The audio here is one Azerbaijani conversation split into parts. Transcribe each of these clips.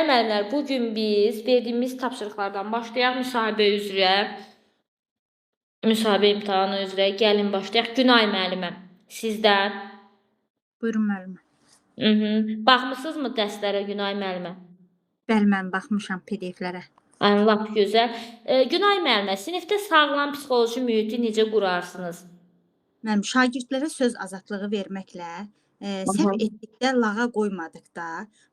Müəllimlər, bu gün biz verdiyimiz tapşırıqlardan başlayaq müsahibə üzrə. Müsahibə imtahanı üzrə gəlin başlayaq. Günay müəllimə, sizdən. Buyurun müəllimə. Baxmısınızmı dərslərə Günay müəllimə? Bəli, mən baxmışam PDF-lərə. Ay, lap gözəl. Günay müəllimə, sinifdə sağlam psixoloji mühiti necə qurarsınız? Müəllim, şagirdlərə söz azadlığı verməklə, səhv etdikdə lağa qoymadıqda,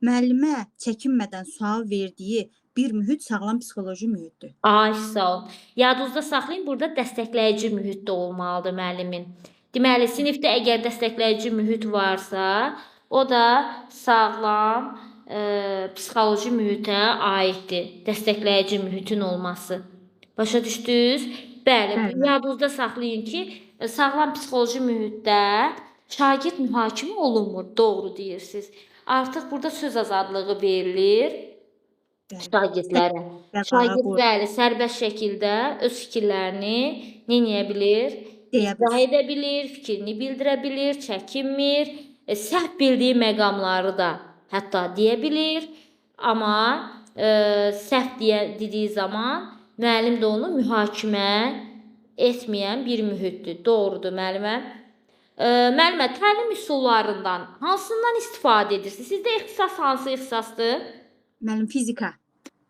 müəllimə çəkinmədən sual verdiyi bir mühit sağlam psixoloji mühitdir. Ay, sağ ol. Yadınızda saxlayın, burada dəstəkləyici mühit də olmalıdır müəllimin. Deməli, sinifdə əgər dəstəkləyici mühit varsa, o da sağlam psixoloji mühitə aiddir. Dəstəkləyici mühitin olması. Başa düşdünüz? Bəli, Bəli. Yadınızda saxlayın ki, sağlam psixoloji mühitdə şagird mühakimə olunmur. Doğru deyirsiniz. Artıq burada söz azadlığı verilir şagirdlərə. Şagird bəli, sərbəst şəkildə öz fikirlərini nə edə bilir? İzah edə bilir, fikrini bildirə bilir, çəkinmir, səhv bildiyi məqamları da hətta deyə bilir. Amma səhv dediyi zaman müəllim də onu mühakimə etməyən bir mühitdir. Doğrudur müəllimə. Müəllimə, təlim üsullarından hansından istifadə edirsiniz? Sizdə ixtisas hansı ixtisasdır? Müəllim, fizika.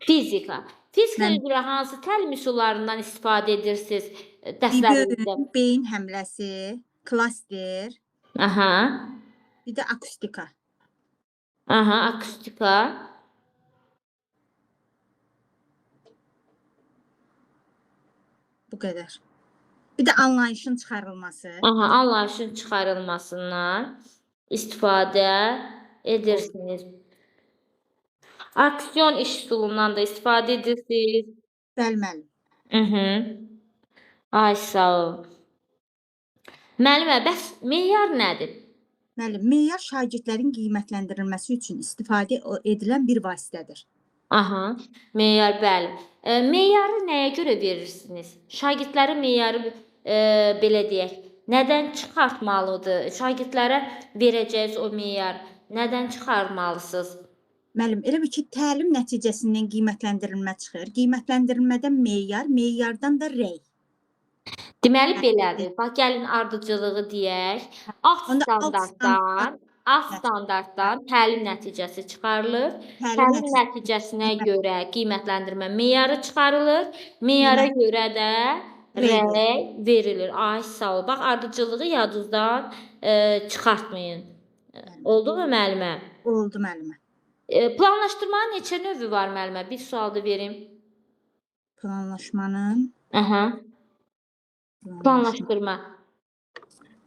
Fizika. Fizika üzrə hansı təlim üsullarından istifadə edirsiniz dərslərinizdə? Beyin həmləsi, klaster. Aha. Bir də akustika. Aha, akustika. Bu qədər. Bir də anlayışın çıxarılması. Aha, anlayışın çıxarılmasından istifadə edirsiniz. Aksiyon iş üsulundan da istifadə edirsiniz. Bəli, müəllim. Ay, sağ ol. Müəllimə, bəs meyar nədir? Müəllim, meyar şagirdlərin qiymətləndirilməsi üçün istifadə edilən bir vasitədir. Aha, meyar, bəli. Meyarı nəyə görə verirsiniz? Şagirdlərin meyarı, belə deyək, nədən çıxartmalıdır? Şagirdlərə verəcəyiniz o meyar nədən çıxarmalısınız? Müəllim, elə bil ki, təlim nəticəsindən qiymətləndirilmə çıxır. Qiymətləndirilmədən meyar, meyardan da rəy. Deməli, belədir. Bax, gəlin ardıcılığı deyək. Alt standartdan təlim nəticəsi çıxarılır. Təlim nəticəsinə görə qiymətləndirmə meyarı çıxarılır. Meyara görə də rəy verilir. Ay, sağ ol. Bax, ardıcılığı yadınızdan çıxartmayın. Oldu mu müəllimə? Oldu müəllimə. Planlaşdırmanın neçə növü var müəllimə? Bir sual da verim. Planlaşmanın? Aha. Planlaşdırma.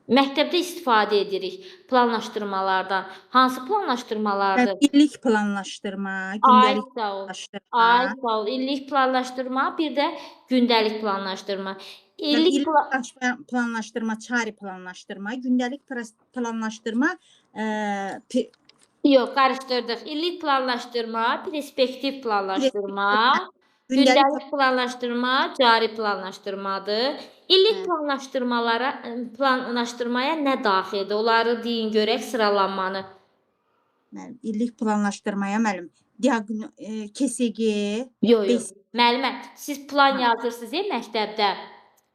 Məktəbdə istifadə edirik planlaşdırmalardan. Hansı planlaşdırmalardır? İllik planlaşdırma, gündəlik planlaşdırma. Ay, sağ ol. İllik planlaşdırma, bir də gündəlik planlaşdırma. İllik planlaşdırma, çari planlaşdırma, gündəlik planlaşdırma. Yox, qarışdırdıq. İllik planlaşdırma, perspektiv planlaşdırma, gündəlik planlaşdırma, cari planlaşdırmadır. İllik planlaşdırmaya nə daxildir? Onları deyin görək sıralanmanı. Müəllim, illik planlaşdırmaya müəllim, KSG. Yox, yox. Müəllimə, siz plan yazırsınız məktəbdə.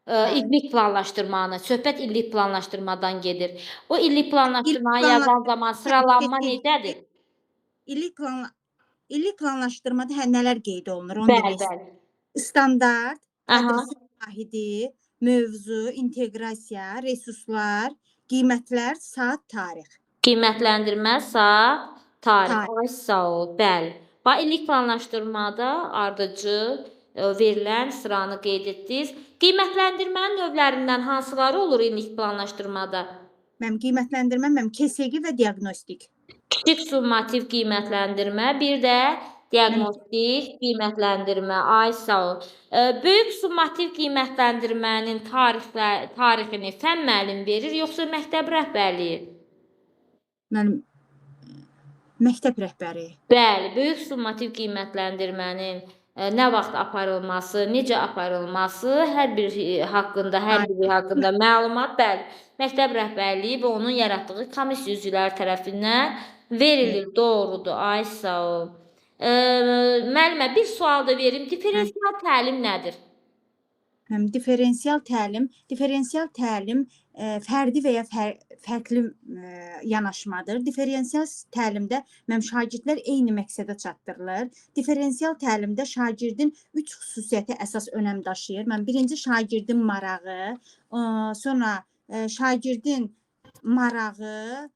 İllik planlaşdırmanı, söhbət illik planlaşdırmadan gedir. O illik planlaşdırmanı yazan zaman sıralanma necədir? İllik planlaşdırmada nələr qeyd olunur? Onu demək istəyirəm. Standart, tədrisi vahidi, mövzu, inteqrasiya, resurslar, qiymətlər, saat, tarix. Qiymətləndirmə, saat, tarix. Ay, sağ ol, bəli. Bax, illik planlaşdırmada ardıcı verilən sıranı qeyd etdiniz. Qiymətləndirmənin növlərindən hansıları olur illik planlaşdırmada? Mənim qiymətləndirmə, mənim KSG və diaqnostik. Kiçik summativ qiymətləndirmə, bir də diaqnostik qiymətləndirmə. Ay, sağ ol. Böyük summativ qiymətləndirmənin tarixini fənn müəllimi verir, yoxsa məktəb rəhbərliyi? Mənim məktəb rəhbəri. Bəli, böyük summativ qiymətləndirmənin nə vaxt aparılması, necə aparılması, hər bir haqqında, hər biri haqqında məlumat, bəli, məktəb rəhbərliyi və onun yaratdığı komissiya üzvləri tərəfindən verilir. Doğrudur. Ay, sağ ol. Müəllimə bir sual da verim. Diferensial təlim nədir? Həm diferensial təlim, diferensial təlim fərdi və ya fərqli yanaşmadır. Diferensial təlimdə mənim şagirdlər eyni məqsədə çatdırılır. Diferensial təlimdə şagirdin üç xüsusiyyəti əsas önəm daşıyır. Mən birinci şagirdin marağı, sonra şagirdin marağı,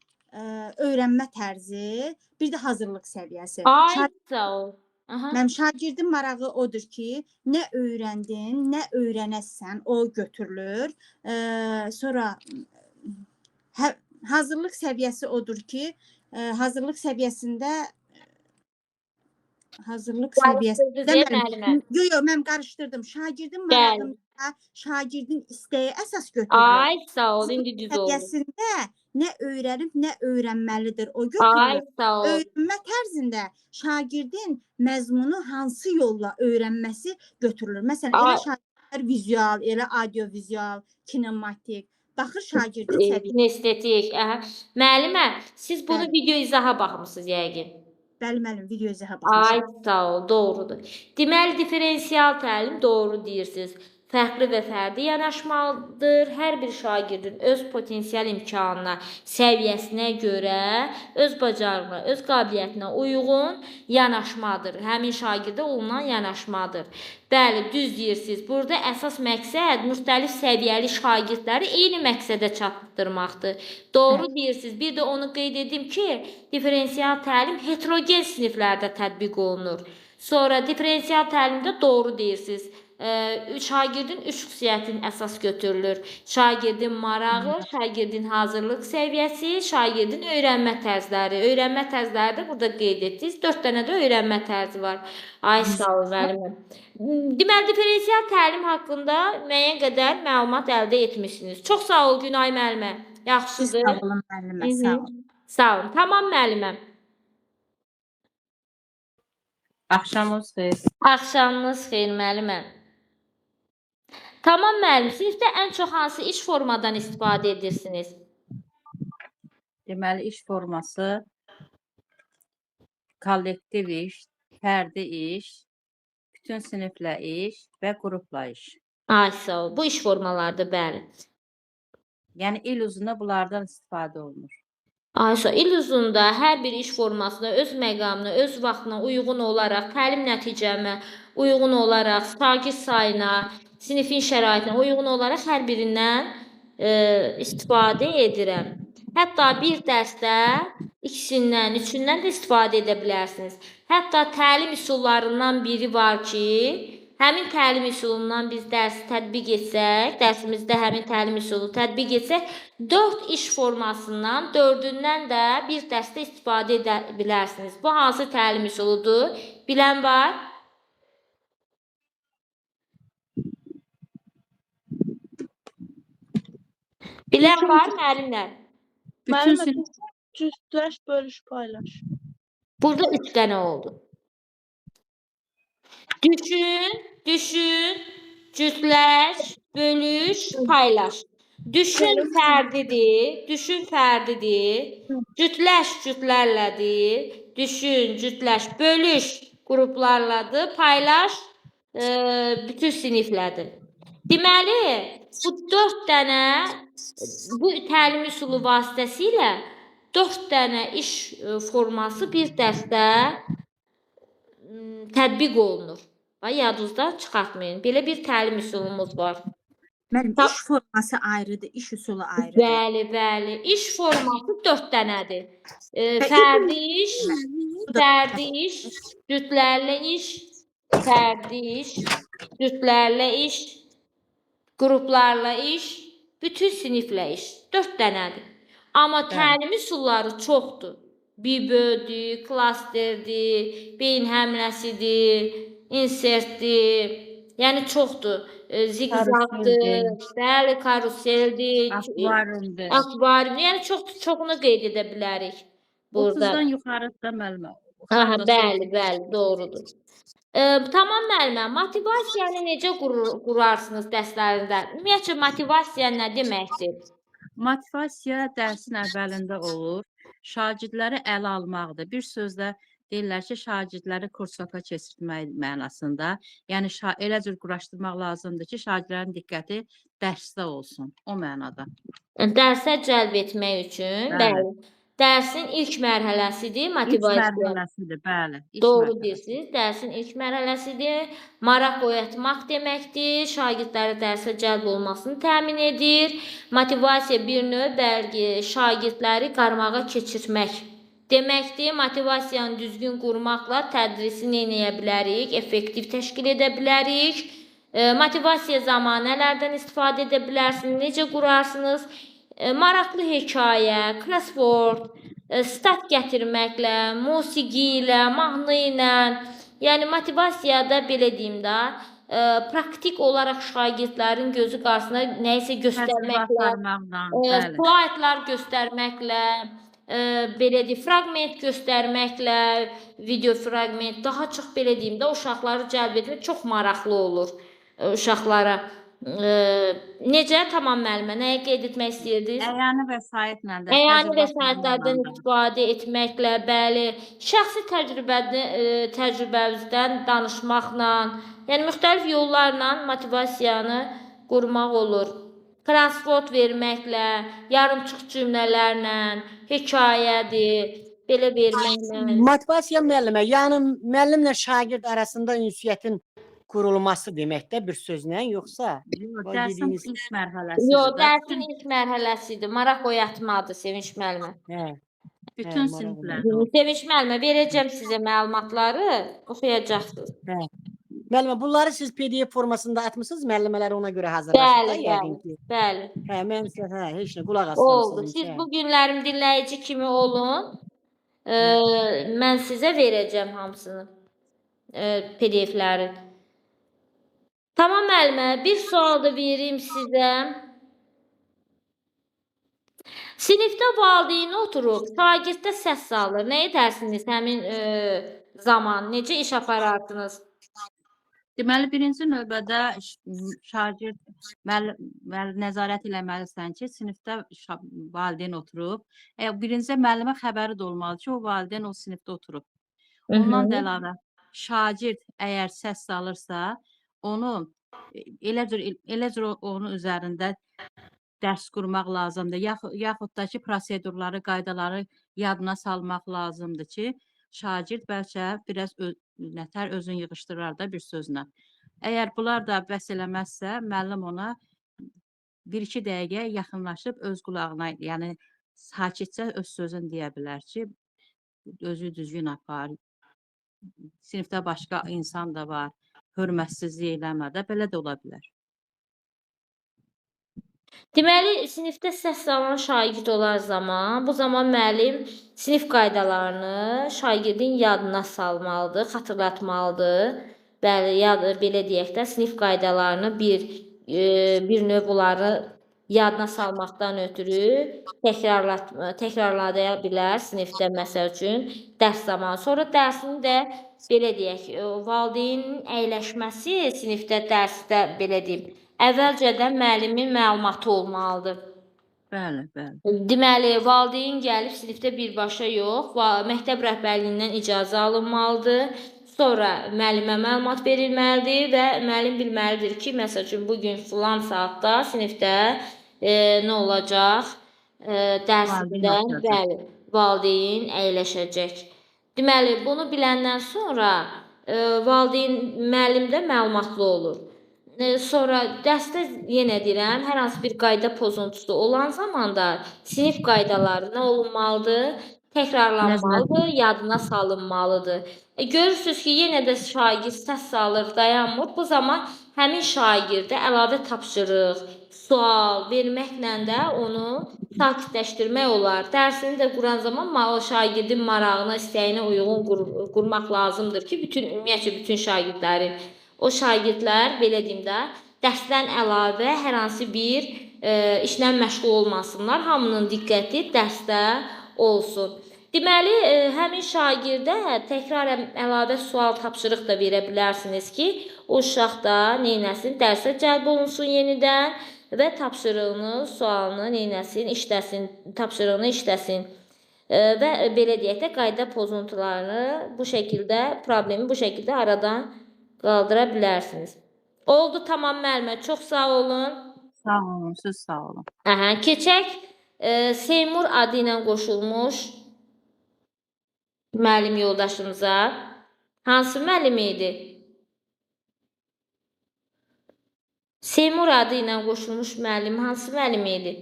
öyrənmə tərzi, bir də hazırlıq səviyyəsi. Ay, sağ ol. Aha. Mənim şagirdin marağı odur ki, nə öyrəndin, nə öyrənəsən, o götürülür. Sonra hazırlıq səviyyəsi odur ki, hazırlıq səviyyəsində hazırlıq səviyyəsində müəllimə. Yox, mən qarışdırdım. Şagirdin marağında şagirdin istəyi əsas götürülür. Ay, sağ ol, indi düz oldu. Səviyyəsində nə öyrənib, nə öyrənməlidir, o götürülür. Ay, sağ ol. Öyrənmə tərzində şagirdin məzmunu hansı yolla öyrənməsi götürülür. Məsələn, elə şagirdlər vizual, elə audiovizual, kinematik. Baxır şagirdin səviyyəsinə. Kinestetik. Aha. Müəllimə, siz bunu Bəli. video izaha baxmısınız yəqin. Bəli, müəllim, video izaha baxmışam. Ay, sağ ol, doğrudur. Deməli, diferensial təlim doğru deyirsiniz. Fərqli və fərdi yanaşmalıdır. Hər bir şagirdin öz potensial imkanına, səviyyəsinə görə, öz bacarığına, öz qabiliyyətinə uyğun yanaşmadır. Həmin şagirdə olunan yanaşmadır. Bəli, düz deyirsiniz. Burada əsas məqsəd müxtəlif səviyyəli şagirdləri eyni məqsədə çatdırmaqdır. Doğru deyirsiniz. Bir də onu qeyd edim ki, diferensial təlim heterogen siniflərdə tətbiq olunur. Sonra diferensial təlimdə doğru deyirsiniz. Şagirdin üç xüsusiyyətin əsas götürülür. Şagirdin marağı, şagirdin hazırlıq səviyyəsi, şagirdin öyrənmə tərzləri. Öyrənmə tərzləri də burada qeyd etdiniz. 4 dənə də öyrənmə tərzi var. Ay, sağ olun, müəllimə. Deməli, diferensial təlim haqqında müəyyən qədər məlumat əldə etmişsiniz. Çox sağ ol, Günay müəllimə. Yaxşıdır. Sağ olun, müəllimə, sağ olun. Sağ olun. Tamam, müəllimə. Axşamınız xeyir. Axşamınız xeyir, müəllimə. Tamam, müəllim, sinifdə ən çox hansı iş formadan istifadə edirsiniz? Deməli, iş forması kollektiv iş, fərdi iş, bütün siniflə iş və qrupla iş. Ay, sağ ol. Bu iş formalarıdır, bəli. Yəni, il uzunu bunlardan istifadə olunur. Ay, sağ ol. İl uzunda hər bir iş formasına, öz məqamına, öz vaxtına uyğun olaraq, təlim nəticəmə uyğun olaraq, şagird sayına, sinifin şəraitinə uyğun olaraq hər birindən istifadə edirəm. Hətta bir dərsdə ikisindən, üçündən də istifadə edə bilərsiniz. Hətta təlim üsullarından biri var ki, həmin təlim üsulundan biz dərsi tətbiq etsək, dərsimizdə həmin təlim üsulu tətbiq etsək, 4 iş formasından, 4-ündən də bir dərsdə istifadə edə bilərsiniz. Bu hansı təlim üsuludur? Bilən var? Bilən var, müəllimlər? Bütün Müəllimə, cütləş, bölüş, paylaş. Burada 3 dənə oldu. Düşün, düşün, cütləş, bölüş, paylaş. Düşün fərdidir, düşün fərdidir. Cütləş cütlərlədir. Düşün, cütləş, bölüş qruplarladır. Paylaş bütün siniflədir. Deməli, bu 4 dənə bu təlim üsulu vasitəsilə 4 dənə iş forması bir dərsdə tətbiq olunur. Bax, yadınızdan çıxartmayın. Belə bir təlim üsulumuz var. Müəllim, iş forması ayrıdır, iş üsulu ayrıdır. Bəli, bəli. İş forması 4 dənədir. Fərdi iş, fərdi iş, cütlərlə iş, fərdi iş, cütlərlə iş, qruplarla iş, bütün siniflə iş. 4 dənədir. Amma təlim üsulları çoxdur. Bibödür, klasterdir, beyin həmləsidir, insertdir. Yəni çoxdur. Zigzaqdır, bəli, karuseldir, Akvariumdur. Akvarium. Yəni çoxunu qeyd edə bilərik burada. 30-dan yuxarıda müəllimə. Aha, bəli, bəli, doğrudur. Tamam müəllimə, motivasiyanı necə qurarsınız dərslərində? Ümumiyyətcə motivasiya nə deməkdir? Motivasiya dərsin əvvəlində olur. Şagirdləri ələ almaqdır. Bir sözlə Deyirlər ki, şagirdləri kursaka keçirtmək mənasında. Yəni elə cür quraşdırmaq lazımdır ki, şagirdlərin diqqəti dərsdə olsun. O mənada. Dərsə cəlb etmək üçün, Bəli. bəli. Dərsin ilk mərhələsidir İlk motivasiya. mərhələsidir, bəli. İlk Doğru mərhələsi. deyirsiniz. Dərsin ilk mərhələsidir. Maraq oyatmaq deməkdir. Şagirdləri dərsə cəlb olmasını təmin edir. Motivasiya bir növ bəlkə şagirdləri qarmağa keçirtmək deməkdir. Motivasiyanı düzgün qurmaqla tədrisi nə eləyə bilərik? Effektiv təşkil edə bilərik. Motivasiya zamanı nələrdən istifadə edə bilərsiniz? Necə qurarsınız? Maraqlı hekayə, crossword, stat gətirməklə, musiqi ilə, mahnı ilə, yəni motivasiyada belə deyim də, praktik olaraq şagirdlərin gözü qarşısında nəyisə Təcrübə göstərməklə, aparmaqla, bəli. slaydlar göstərməklə, belə deyim, fraqment göstərməklə, video fraqment, daha çox belə deyim də uşaqları cəlb etmək çox maraqlı olur uşaqlara. Necə? Tamam müəllimə, nəyi qeyd etmək istəyirdiniz? Əyani vəsaitlə də, Əyani təcrübə vəsaitlərdən aparmaqla da. istifadə etməklə, bəli, şəxsi təcrübəmizdən danışmaqla, yəni müxtəlif yollarla motivasiyanı qurmaq olur. Transport verməklə, yarımçıq cümlələrlə, hekayədir, belə verməklə. Motivasiya müəllimə, yəni müəllimlə şagird arasında ünsiyyətin qurulması deməkdə bir sözlə, yoxsa Yox, o dərsin dediyiniz ilk mərhələsidir Yox, də. dərsin ilk mərhələsidir. Maraq oyatmadır Sevinç müəllimə. Hə. Bütün maraq siniflərdə olur. Sevinç müəllimə, verəcəm sizə məlumatları, oxuyacaqsınız. Hə. Müəllimə, bunları siz PDF formasında atmısınız, müəllimələr ona görə hazırlaşıb da Bəli, yəqin bəli, ki. bəli. Hə, mən sizə hə, heç nə qulaq asıram Oldu. sizin Siz hə. bu günlərim dinləyici kimi olun. Mən sizə verəcəm hamısını. PDF-ləri. Tamam müəllimə, bir sual da verim sizə. Sinifdə valideyn oturub, şagirdə səs salır. Nə edərsiniz həmin zaman? Necə iş apararsınız? Deməli, birinci növbədə şagird müəllim nəzarət eləməlisən ki, sinifdə valideyn oturub. Əgər birinci müəllimə xəbəri də olmalı ki, o valideyn o sinifdə oturub. Ondan da əlavə, şagird əgər səs salırsa, onu elə cür onun üzərində dərs qurmaq lazımdır. Yaxud da ki, prosedurları, qaydaları yadına salmaq lazımdır ki, şagird bəlkə biraz nətər özünü yığışdırar da bir sözlə. Əgər bunlar da bəs eləməzsə, müəllim ona 1-2 dəqiqə yaxınlaşıb öz qulağına, yəni sakitcə öz sözünü deyə bilər ki, özü düzgün apar. Sinifdə başqa insan da var, hörmətsizlik eləmə də, belə də ola bilər. Deməli, sinifdə səs salan şagird olan zaman, bu zaman müəllim sinif qaydalarını şagirdin yadına salmalıdır, xatırlatmalıdır. Bəli, belə deyək də, sinif qaydalarını bir növ onları yadına salmaqdan ötürü təkrarlaya bilər sinifdə, məsəl üçün, dərs zamanı. Sonra dərsini də, belə deyək, valideynin əyləşməsi sinifdə, dərsdə, belə deyim, əvvəlcədən müəllimin məlumatı olmalıdır. Bəli, bəli. Deməli, valideyn gəlib sinifdə birbaşa yox, məktəb rəhbərliyindən icazə alınmalıdır. Sonra müəllimə məlumat verilməlidir və müəllim bilməlidir ki, məsəl üçün, bugün filan saatda sinifdə nə olacaq? Dərsində, Valideyn oturacaq. bəli, valideyn əyləşəcək. Deməli, bunu biləndən sonra valideyn müəllim də məlumatlı olur. Sonra dərsdə yenə deyirəm, hər hansı bir qayda pozuntusu olan zamanda sinif qaydaları nə olunmalıdır? Təkrarlanmalıdır, yadına salınmalıdır. Görürsünüz ki, yenə də şagird səs salır, dayanmır. Bu zaman həmin şagirdə əlavə tapşırıq, sual verməklə də onu sakitləşdirmək olar. Dərsini də quran zaman o şagirdin marağına, istəyinə uyğun qurmaq lazımdır ki, ümumiyyətcə bütün şagirdlərin, o şagirdlər, belə deyim də, dərsdən əlavə hər hansı bir işlə məşğul olmasınlar. Hamının diqqəti dərsdə olsun. Deməli, həmin şagirdə təkrar əlavə sual tapşırıq da verə bilərsiniz ki, o uşaq da neynəsin, dərsə cəlb olunsun yenidən və tapşırığını, sualını neynəsin, işləsin, tapşırığını işləsin. Və belə deyək də, qayda pozuntularını bu şəkildə, problemi bu şəkildə aradan qaldıra bilərsiniz. Oldu, tamam müəllimə, çox sağ olun. Sağ olun, siz sağ olun. Aha, keçək Seymur adı ilə qoşulmuş müəllim yoldaşımıza. Hansı müəllim idi? Seymur adı ilə qoşulmuş müəllim hansı müəllim idi?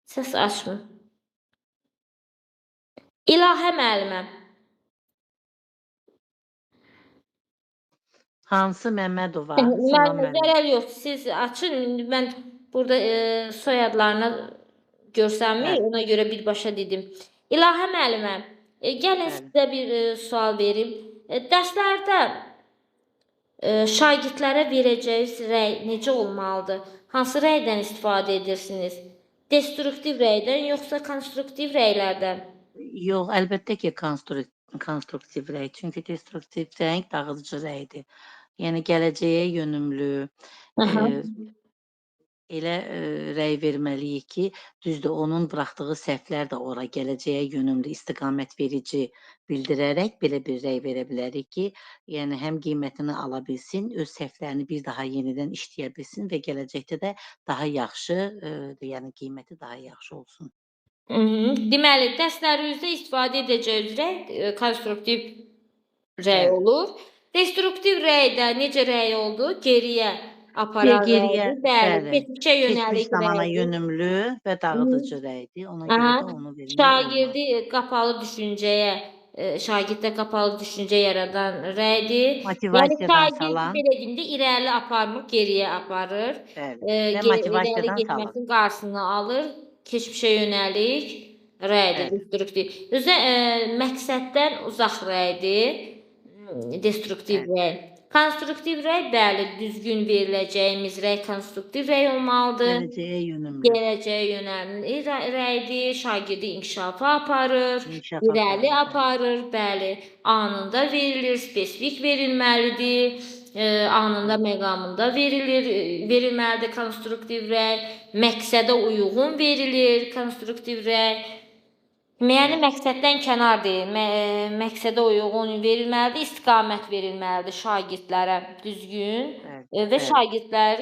Səs açmır. İlahə müəllimə. Hansı Məmmədova? Salam Müəllimə müəllim. zərər yoxdur. Siz açın. İndi mən burada soyadlarına görsənmir. Bəli. Ona görə birbaşa dedim. İlahə müəllimə, gəlin Bəli. sizə bir sual verim. Dərslərdə şagirdlərə verəcəyiniz rəy necə olmalıdır? Hansı rəydən istifadə edirsiniz? Destruktiv rəydən yoxsa konstruktiv rəylərdən? Yox, əlbəttə ki, konstruktiv rəy. Çünki destruktiv rəy dağıdıcı rəydir. Yəni gələcəyə yönümlü, elə rəy verməliyik ki, düzdür, onun buraxdığı səhvlər də ora gələcəyə yönümlü, istiqamət verici bildirərək belə bir rəy verə bilərik ki, yəni həm qiymətini ala bilsin, öz səhvlərini bir daha yenidən işləyə bilsin və gələcəkdə də daha yaxşı, yəni qiyməti daha yaxşı olsun. Deməli, dərslərimizdə istifadə edəcəyiniz rəy konstruktiv rəy Bəli. olur. Destruktiv rəy də necə rəy oldu? Geriyə aparan Geriyə, rəydir. Bəli, bəli. keçmişə Keçmiş yönəlik zamana rəydir. yönümlü və dağıdıcı rəydir. Ona görə də onu vermək olmaz. Şagirdi qapalı düşüncəyə, şagirddə qapalı düşüncə yaradan rəydir. Yəni Motivasiyadan şagirdi salan, belə deyim də irəli aparmır, geriyə aparır. bəli. Və İrəli motivasiyadan salan. getməsinin qarşısını alır. Keçmişə yönəlik rəydir, Bəli. destruktiv. Özü məqsəddən uzaq rəydir. Destruktiv Bəli. rəy. Konstruktiv rəy, bəli, düzgün veriləcəyimiz rəy konstruktiv rəy olmalıdır. Gələcəyə yönümlü. Gələcəyə yönəmli rəydir, şagirdi inkişafa aparır, İnkişafa irəli aparır, bəli. aparır, bəli, anında verilir, spesifik verilməlidir, anında məqamında verilir, verilməlidir konstruktiv rəy, məqsədə uyğun verilir konstruktiv rəy. Yəni məqsəddən kənar deyil, məqsədə uyğun verilməlidir, istiqamət verilməlidir şagirdlərə düzgün və şagirdlər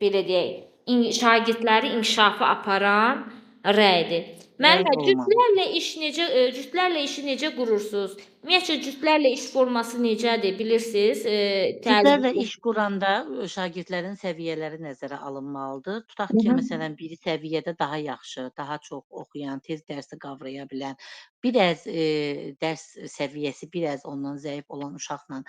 belə deyək, şagirdləri inkişafa aparan rəydir. Rəy Müəllimə, olmalı. cütlərlə iş necə cütlərlə işi necə qurursunuz? Ümumiyyətcə cütlərlə iş forması necədir, bilirsiniz? Cütlərlə Təlimdə. iş quranda şagirdlərin səviyyələri nəzərə alınmalıdır. Tutaq ki, məsələn, biri səviyyədə daha yaxşı, daha çox oxuyan, tez dərsi qavraya bilən, biraz dərs səviyyəsi biraz ondan zəif olan uşaqla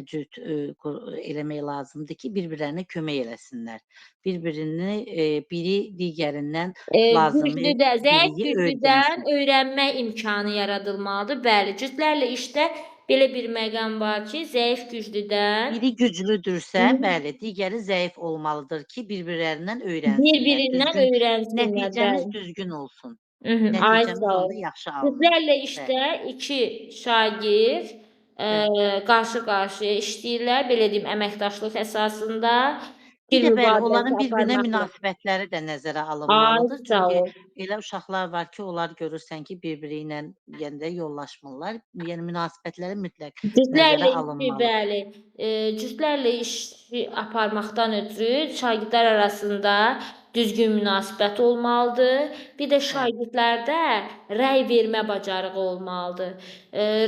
cüt eləmək lazımdır ki, bir-birlərinə kömək eləsinlər. Bir-birini biri digərindən lazımi Güclüdə, zəif biliyi güclüdən öyrənsin. öyrənmə imkanı yaradılmalıdır. Bəli, cütlərlə işdə belə bir məqam var ki, zəif güclüdən Biri güclüdürsə, bəli, digəri zəif olmalıdır ki, bir-birlərindən öyrənsinlər. Bir-birindən Düzgün, öyrənsinlər, nəticəmiz bəli. düzgün olsun. Ay, Nəticəmiz sağ ol. onda yaxşı alınır. Cütlərlə Bəli. işdə iki şagird qarşı-qarşıya işləyirlər, belə deyim, əməkdaşlıq əsasında Bir fikir də bəli, mübadiləsi onların bir-birinə aparmaqla. münasibətləri də nəzərə Ay, alınmalıdır. sağ Çünki ol. elə uşaqlar var ki, onlar görürsən ki, bir-biri ilə yəni də yollaşmırlar. Yəni münasibətləri mütləq Cütlərlə nəzərə işi, alınmalıdır. bəli, cütlərlə işi aparmaqdan ötürü şagirdlər arasında düzgün münasibət olmalıdır. Bir də şagirdlərdə rəy vermə bacarığı olmalıdır.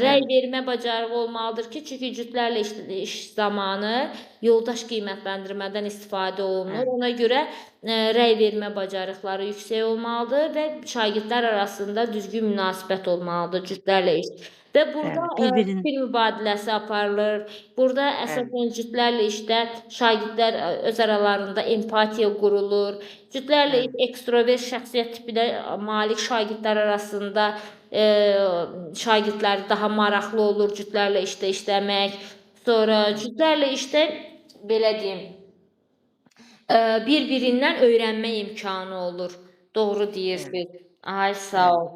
Rəy vermə bacarığı olmalıdır ki, çünki cütlərlə iş zamanı yoldaş qiymətləndirmədən istifadə olunur. Ona görə rəy vermə bacarıqları yüksək olmalıdır və şagirdlər arasında düzgün münasibət olmalıdır cütlərlə iş. Və burada fikir mübadiləsi aparılır. Burada əsasən cütlərlə işdə şagirdlər öz aralarında empatiya qurulur. Cütlərlə ekstrovert şəxsiyyət tipinə malik şagirdlər arasında şagirdlər daha maraqlı olur cütlərlə işdə işləmək. Sonra cütlərlə işdə belə deyim, bir-birindən öyrənmə imkanı olur. Doğru deyirsiniz. Ay, sağ ol.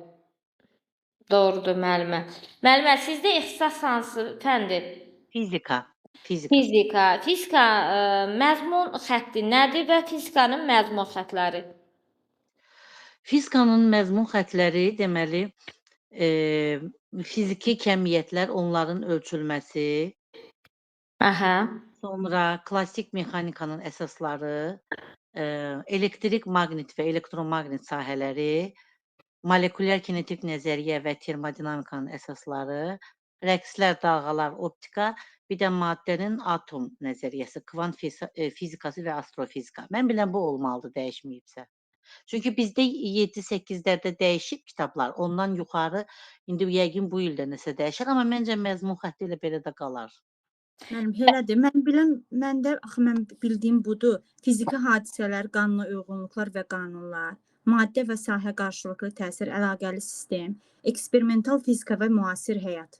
Doğrudur müəllimə. Müəllimə, sizdə ixtisas hansı fəndir? Fizika. Fizika. Fizika. Fizika məzmun xətti nədir və fizikanın məzmun xəttləri? Fizikanın məzmun xətləri deməli, fiziki kəmiyyətlər, onların ölçülməsi, Aha. sonra klassik mexanikanın əsasları, elektrik, maqnit və elektromaqnit sahələri, molekulyar kinetik nəzəriyyə və termodinamikanın əsasları, rəqslər, dalğalar, optika, bir də maddənin atom nəzəriyyəsi, kvant fizikası və astrofizika. Mən bilən bu olmalıdır, dəyişməyibsə. Çünki bizdə 7-8-lərdə dəyişib kitablar, ondan yuxarı indi yəqin bu ildə nəsə dəyişər, amma məncə məzmun xətti elə belə də qalar. Mənim elədir. Mən bilən, məndə axı mən bildiyim budur. Fiziki hadisələr, qanuna uyğunluqlar və qanunlar, maddə və sahə qarşılıqlı təsir, əlaqəli sistem, eksperimental fizika və müasir həyat.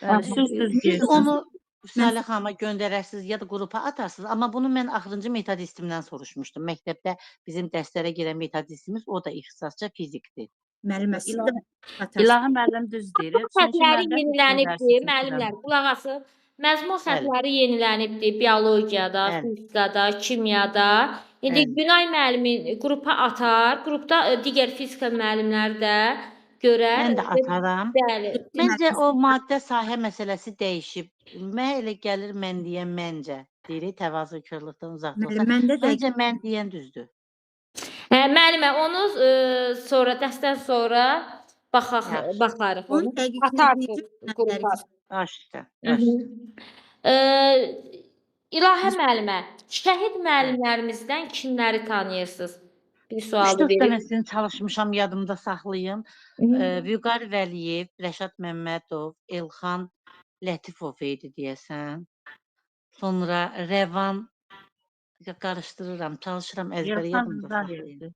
Bəli, söz düz Siz deyirsiniz. onu Salih xanıma göndərərsiniz ya da qrupa atarsınız, amma bunu mən axırıncı metodistimdən soruşmuşdum. Məktəbdə bizim dərslərə girən metodistimiz, o da ixtisasca fizikdir. Müəllimə, siz də atarsınız. İlahi müəllim düz deyir. Çünki Xətləri mən də fizika dərsi yenilənibdir, seçirəm. müəllimlər, qulaq asın. Məzmun Bəli. xətləri yenilənibdir biologiyada, Bəli. fizikada, kimyada. İndi Bəli. Günay müəllimin qrupa atar, qrupda digər fizika müəllimləri də görər. Mən də ataram. Bəli. Məncə o maddə sahə məsələsi dəyişib. Mənə elə gəlir mən deyən məncə. Deyirik təvazökarlıqdan uzaq Müəllim, olsa. məndə də Məncə mən deyən düzdür. Hə, müəllimə onu sonra dərsdən sonra baxaq, Yaxşı. baxarıq Onu onu. dəqiq Atarsınız necə qrupa. Baş üstə, Hı baş -hı. üstə. İlahə müəllimə, şəhid müəllimlərimizdən kimləri tanıyırsınız? Bir sualı 3-4 verim. dənəsini çalışmışam, yadımda saxlayım. Vüqar Vəliyev, Rəşad Məmmədov, Elxan Lətifov idi deyəsən. Sonra Rəvan, qarışdırıram, çalışıram əzbəri Elxan yadımda saxlayım. Rızayevdir.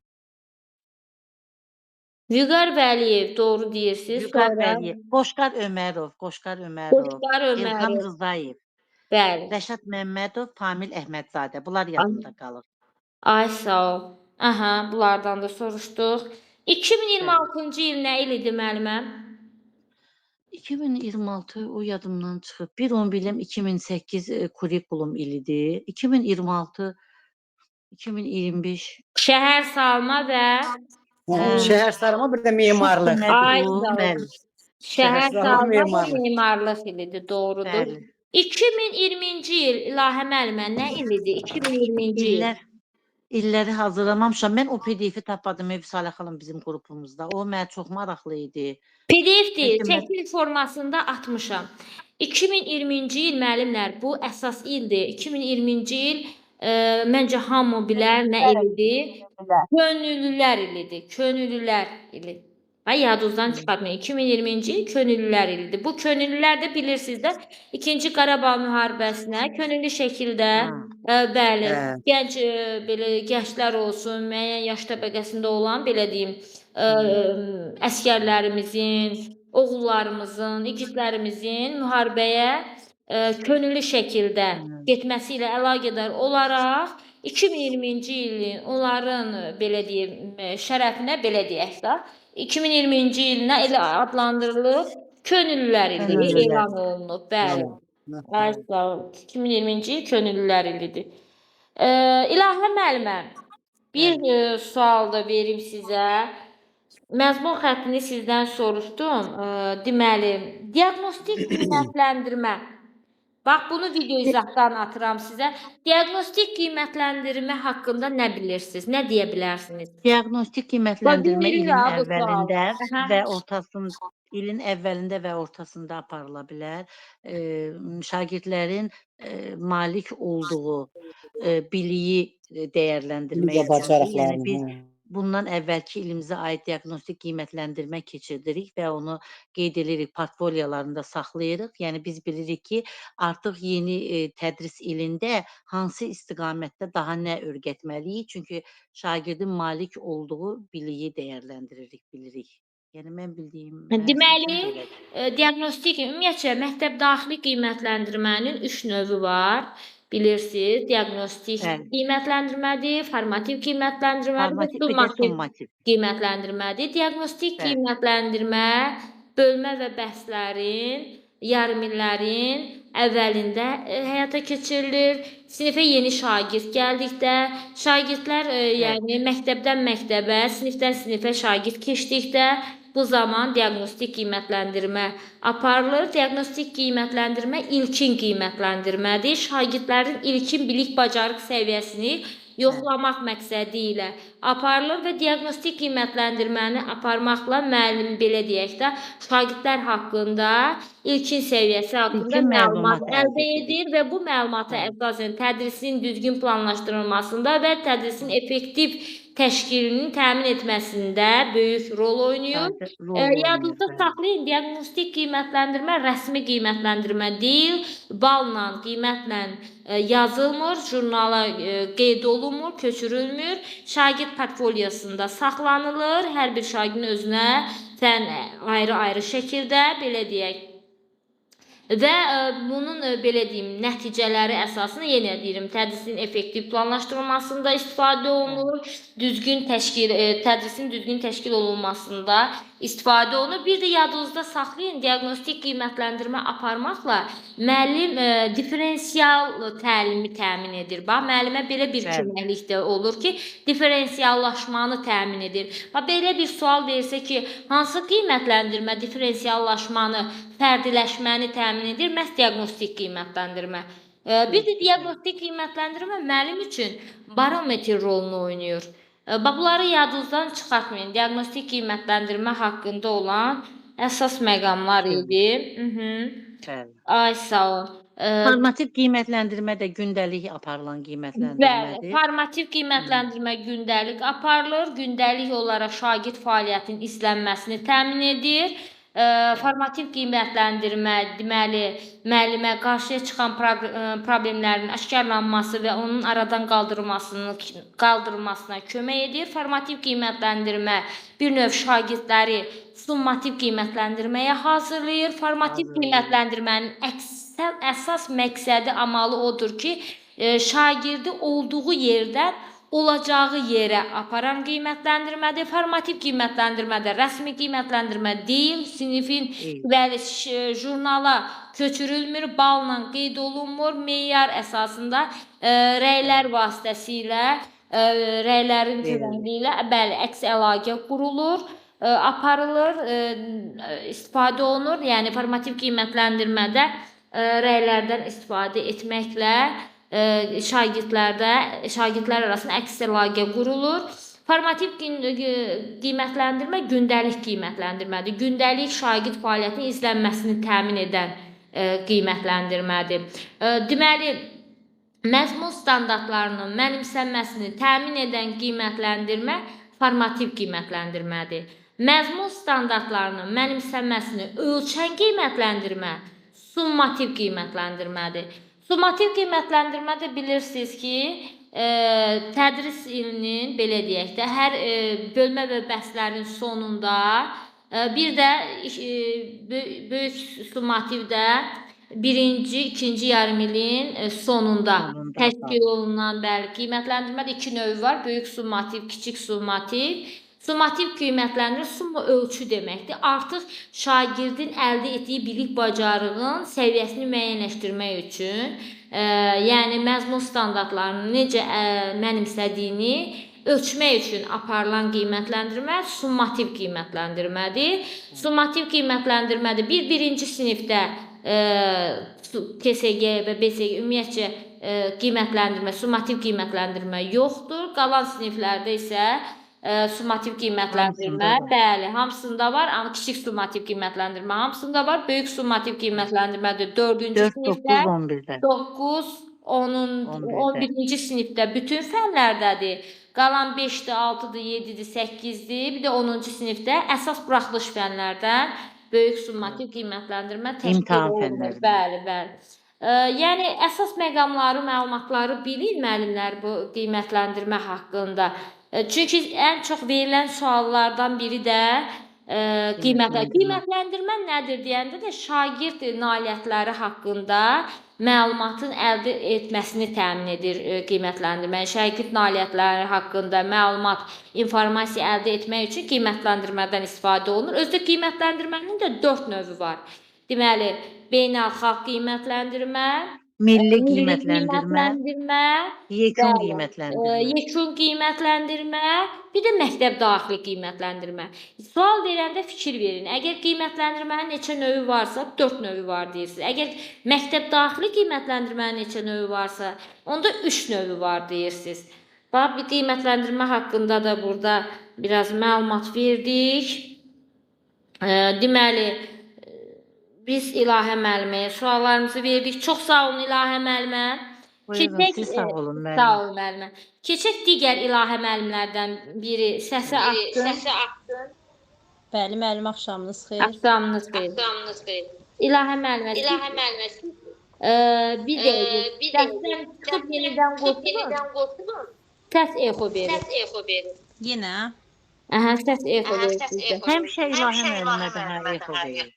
Vüqar Vəliyev, doğru deyirsiniz. Vüqar Sonra Vəliyev, Qoşqar Ömərov, Qoşqar Ömərov, Qoşqar Elxan Ömərov. Rızayev, Bəli. Rəşad Məmmədov, Famil Əhmədzadə. Bunlar yadımda qalır. Ay sağ ol. Aha, bunlardan da soruşduq. 2026-cı il nə il idi müəllimə? 2026 o yadımdan çıxıb. Bir onu bilirəm 2008 kurikulum ilidir. 2026 2025 Şəhər salma və Şəhər sarma, bir də memarlıq. Şuşa Ay nədir o? sağ ol. Bəli. Şəhər Şəhər salma, salma və memarlıq. memarlıq ilidir, doğrudur. Bəli. 2020-ci il İlahə müəllimə nə il idi? 2020-ci il. İlləri hazırlamamışam. Mən o PDF-i tapmadım Ev Salih xanım bizim qrupumuzda. O mənə çox maraqlı idi. PDF deyil, Bəlkə mən şəkil formasında atmışam. 2020-ci il müəllimlər, bu əsas ildir. 2020-ci il məncə hamı bilər nə il idi? Könüllülər ilidir. Könüllülər ili. Ay yadınızdan çıxartmayın. 2020-ci il könüllülər ilidir. Bu könüllülər də bilirsiniz də 2-ci Qarabağ müharibəsinə könüllü şəkildə bəli, gənc belə gənclər olsun, müəyyən yaş təbəqəsində olan belə deyim, əsgərlərimizin, oğullarımızın, igidlərimizin müharibəyə könüllü şəkildə getməsi ilə əlaqədar olaraq 2020-ci ilin onların belə deyim, şərəfinə belə deyək də 2020-ci il nə elə adlandırılıb? Könüllülər ili Könüllülər. elan olunub. Bəli. Ay sağ ol. 2020-ci il könüllülər ilidir. İlahə müəllimə, bir sual da verim sizə. Məzmun xəttini sizdən soruşdum. Deməli, diaqnostik qiymətləndirmə. Bax, bunu video izahdan atıram sizə. Diaqnostik qiymətləndirmə haqqında nə bilirsiniz? Nə deyə bilərsiniz? Diaqnostik qiymətləndirmə Bax, ilin ha, bu sual. əvvəlində və ortasında, ilin əvvəlində və ortasında aparıla bilər. Şagirdlərin malik olduğu biliyi dəyərləndirmək üçündür. Yəni biz bundan əvvəlki ilimizə aid diaqnostik qiymətləndirmə keçirdirik və onu qeyd edirik, portfoliolarında saxlayırıq. Yəni biz bilirik ki, artıq yeni tədris ilində hansı istiqamətdə daha nə öyrətməliyik? Çünki şagirdin malik olduğu biliyi dəyərləndiririk, bilirik. Yəni mən bildiyim Deməli, diaqnostik ümumiyyətcə məktəb daxili qiymətləndirmənin 3 növü var. Bilirsiniz, diaqnostik qiymətləndirmədir, formativ qiymətləndirmədir və summativ qiymətləndirmədir. Diaqnostik qiymətləndirmə bölmə və bəhslərin, yarımillərin əvvəlində həyata keçirilir. Sinifə yeni şagird gəldikdə, şagirdlər yəni məktəbdən məktəbə, sinifdən sinifə şagird keçdikdə bu zaman diaqnostik qiymətləndirmə aparılır. Diaqnostik qiymətləndirmə ilkin qiymətləndirmədir. Şagirdlərin ilkin bilik bacarıq səviyyəsini yoxlamaq məqsədi ilə aparılır və diaqnostik qiymətləndirməni aparmaqla müəllim belə deyək də şagirdlər haqqında ilkin səviyyəsi haqqında İlkin məlumat məlumat əldə əldə edir və bu məlumata əsasən tədrisin düzgün planlaşdırılmasında və tədrisin effektiv təşkilinin təmin etməsində böyük rol oynayır. Rol oynayır, Yadınızda bəli. saxlayın, diaqnostik qiymətləndirmə rəsmi qiymətləndirmə deyil, balla, qiymətlə yazılmır, jurnala qeyd olunmur, köçürülmür. Şagird portfolyosunda saxlanılır. Hər bir şagirdin özünə fən ayrı-ayrı şəkildə, belə deyək. Və bunun belə deyim, nəticələri əsasında yenə deyirəm, tədrisin effektiv planlaşdırılmasında istifadə olunur, düzgün təşkil tədrisin düzgün təşkil olunmasında istifadə olunur. Bir də yadınızda saxlayın, diaqnostik qiymətləndirmə aparmaqla müəllim diferensial təlimi təmin edir. Bax, müəllimə belə bir köməklik də olur ki, diferensiallaşmanı təmin edir. Bax, belə bir sual verilsə ki, hansı qiymətləndirmə diferensiallaşmanı, fərdiləşməni təmin edir? Məhz diaqnostik qiymətləndirmə. Bir də diaqnostik qiymətləndirmə müəllim üçün barometr rolunu oynayır. Bax, bunları yadınızdan çıxartmayın. Diaqnostik qiymətləndirmə haqqında olan əsas məqamlar idi. Bəli. Ay, sağ olun. Formativ qiymətləndirmə də gündəlik aparılan Bəli, qiymətləndirmədir. formativ qiymətləndirmə gündəlik aparılır. Gündəlik olaraq şagird fəaliyyətinin izlənməsini təmin edir. Formativ qiymətləndirmə, deməli, müəllimə qarşıya çıxan problemlərin aşkarlanması və onun aradan qaldırılmasına kömək edir. Formativ qiymətləndirmə bir növ şagirdləri summativ qiymətləndirməyə hazırlayır. Formativ qiymətləndirmənin əsas məqsədi, amalı odur ki, şagirdi olduğu yerdən olacağı yerə aparan qiymətləndirmədir. Formativ qiymətləndirmə də rəsmi qiymətləndirmə deyil. Sinifin bəli, jurnala köçürülmür, balla qeyd olunmur. Meyar əsasında rəylər vasitəsilə, rəylərin köməkliyi ilə, bəli, əks əlaqə qurulur, aparılır, istifadə olunur. Yəni formativ qiymətləndirmədə rəylərdən istifadə etməklə şagirdlər arasında əks əlaqə qurulur. Formativ qiymətləndirmə gündəlik qiymətləndirmədir. Gündəlik şagird fəaliyyətinin izlənməsini təmin edən qiymətləndirmədir. Deməli, məzmun standartlarının mənimsənməsini təmin edən qiymətləndirmə formativ qiymətləndirmədir. Məzmun standartlarının mənimsənməsini ölçən qiymətləndirmə summativ qiymətləndirmədir. Summativ qiymətləndirmə də bilirsiniz ki, tədris ilinin, belə deyək də, hər bölmə və bəhslərin sonunda, bir də böyük summativdə birinci, ikinci yarım ilin sonunda təşkil olunan, bəli, qiymətləndirmədə iki növü var, böyük summativ, kiçik summativ. Summativ qiymətləndirmə summa ölçü deməkdir. Artıq şagirdin əldə etdiyi bilik bacarığın səviyyəsini müəyyənləşdirmək üçün, yəni məzmun standartlarını necə mənimsədiyini ölçmək üçün aparılan qiymətləndirmə summativ qiymətləndirmədir. Summativ qiymətləndirmədir. Birinci sinifdə KSG və BSG ümumiyyətcə qiymətləndirmə, summativ qiymətləndirmə yoxdur. Qalan siniflərdə isə summativ qiymətləndirmə, bəli, hamısında var, amma kiçik summativ qiymətləndirmə hamısında var, böyük summativ qiymətləndirmə də 4-cü sinifdə, 9, 9, 11-ci sinifdə bütün fənlərdədir. Qalan 5-dir, 6-dır, 7-dir, 8-dir, bir də 10-cu sinifdə əsas buraxılış fənlərdən böyük summativ qiymətləndirmə təşkil olunur. Bəli, bəli. Yəni, əsas məqamları, məlumatları bilir müəllimlər bu qiymətləndirmə haqqında. Çünki ən çox verilən suallardan biri də qiymətləndirmə nədir deyəndə də şagird nailiyyətləri haqqında məlumatın əldə etməsini təmin edir qiymətləndirmə. Şagird nailiyyətləri haqqında məlumat, informasiya əldə etmək üçün qiymətləndirmədən istifadə olunur. Özdə qiymətləndirmənin də 4 növü var. Deməli, beynəlxalq qiymətləndirmə, Milli milli qiymətləndirmə, qiymətləndirmə, yekun bəli, qiymətləndirmə. yekun qiymətləndirmə, bir də məktəb daxili qiymətləndirmə. Sual verəndə fikir verin. Əgər qiymətləndirmənin neçə növü varsa, 4 növü var deyirsiniz. Əgər məktəb daxili qiymətləndirmənin neçə növü varsa, onda 3 növü var deyirsiniz. Bax, bir qiymətləndirmə haqqında da burada biraz məlumat verdik. Deməli, biz İlahə müəlliməyə suallarımızı verdik. Çox sağ olun İlahə müəllimə. Buyurun, Keçək, siz sağ olun müəllim. Sağ olun müəllimə. Keçək digər İlahə müəllimlərdən biri səsi artdın. Bəli, müəllim, axşamınız xeyir. Axşamınız xeyir. Axşamınız xeyir. İlahə müəllimə, İlahə müəllimə, bir dəqiqə dərsdən çıxıb yenidən qoşulun. yenidən qoşulun. Səs exo verir. Səs exo verir. Yenə. Aha, səs exo Aha, verir səs sizdə. exo. Həmişə İlahə müəllimə də hə exo verir.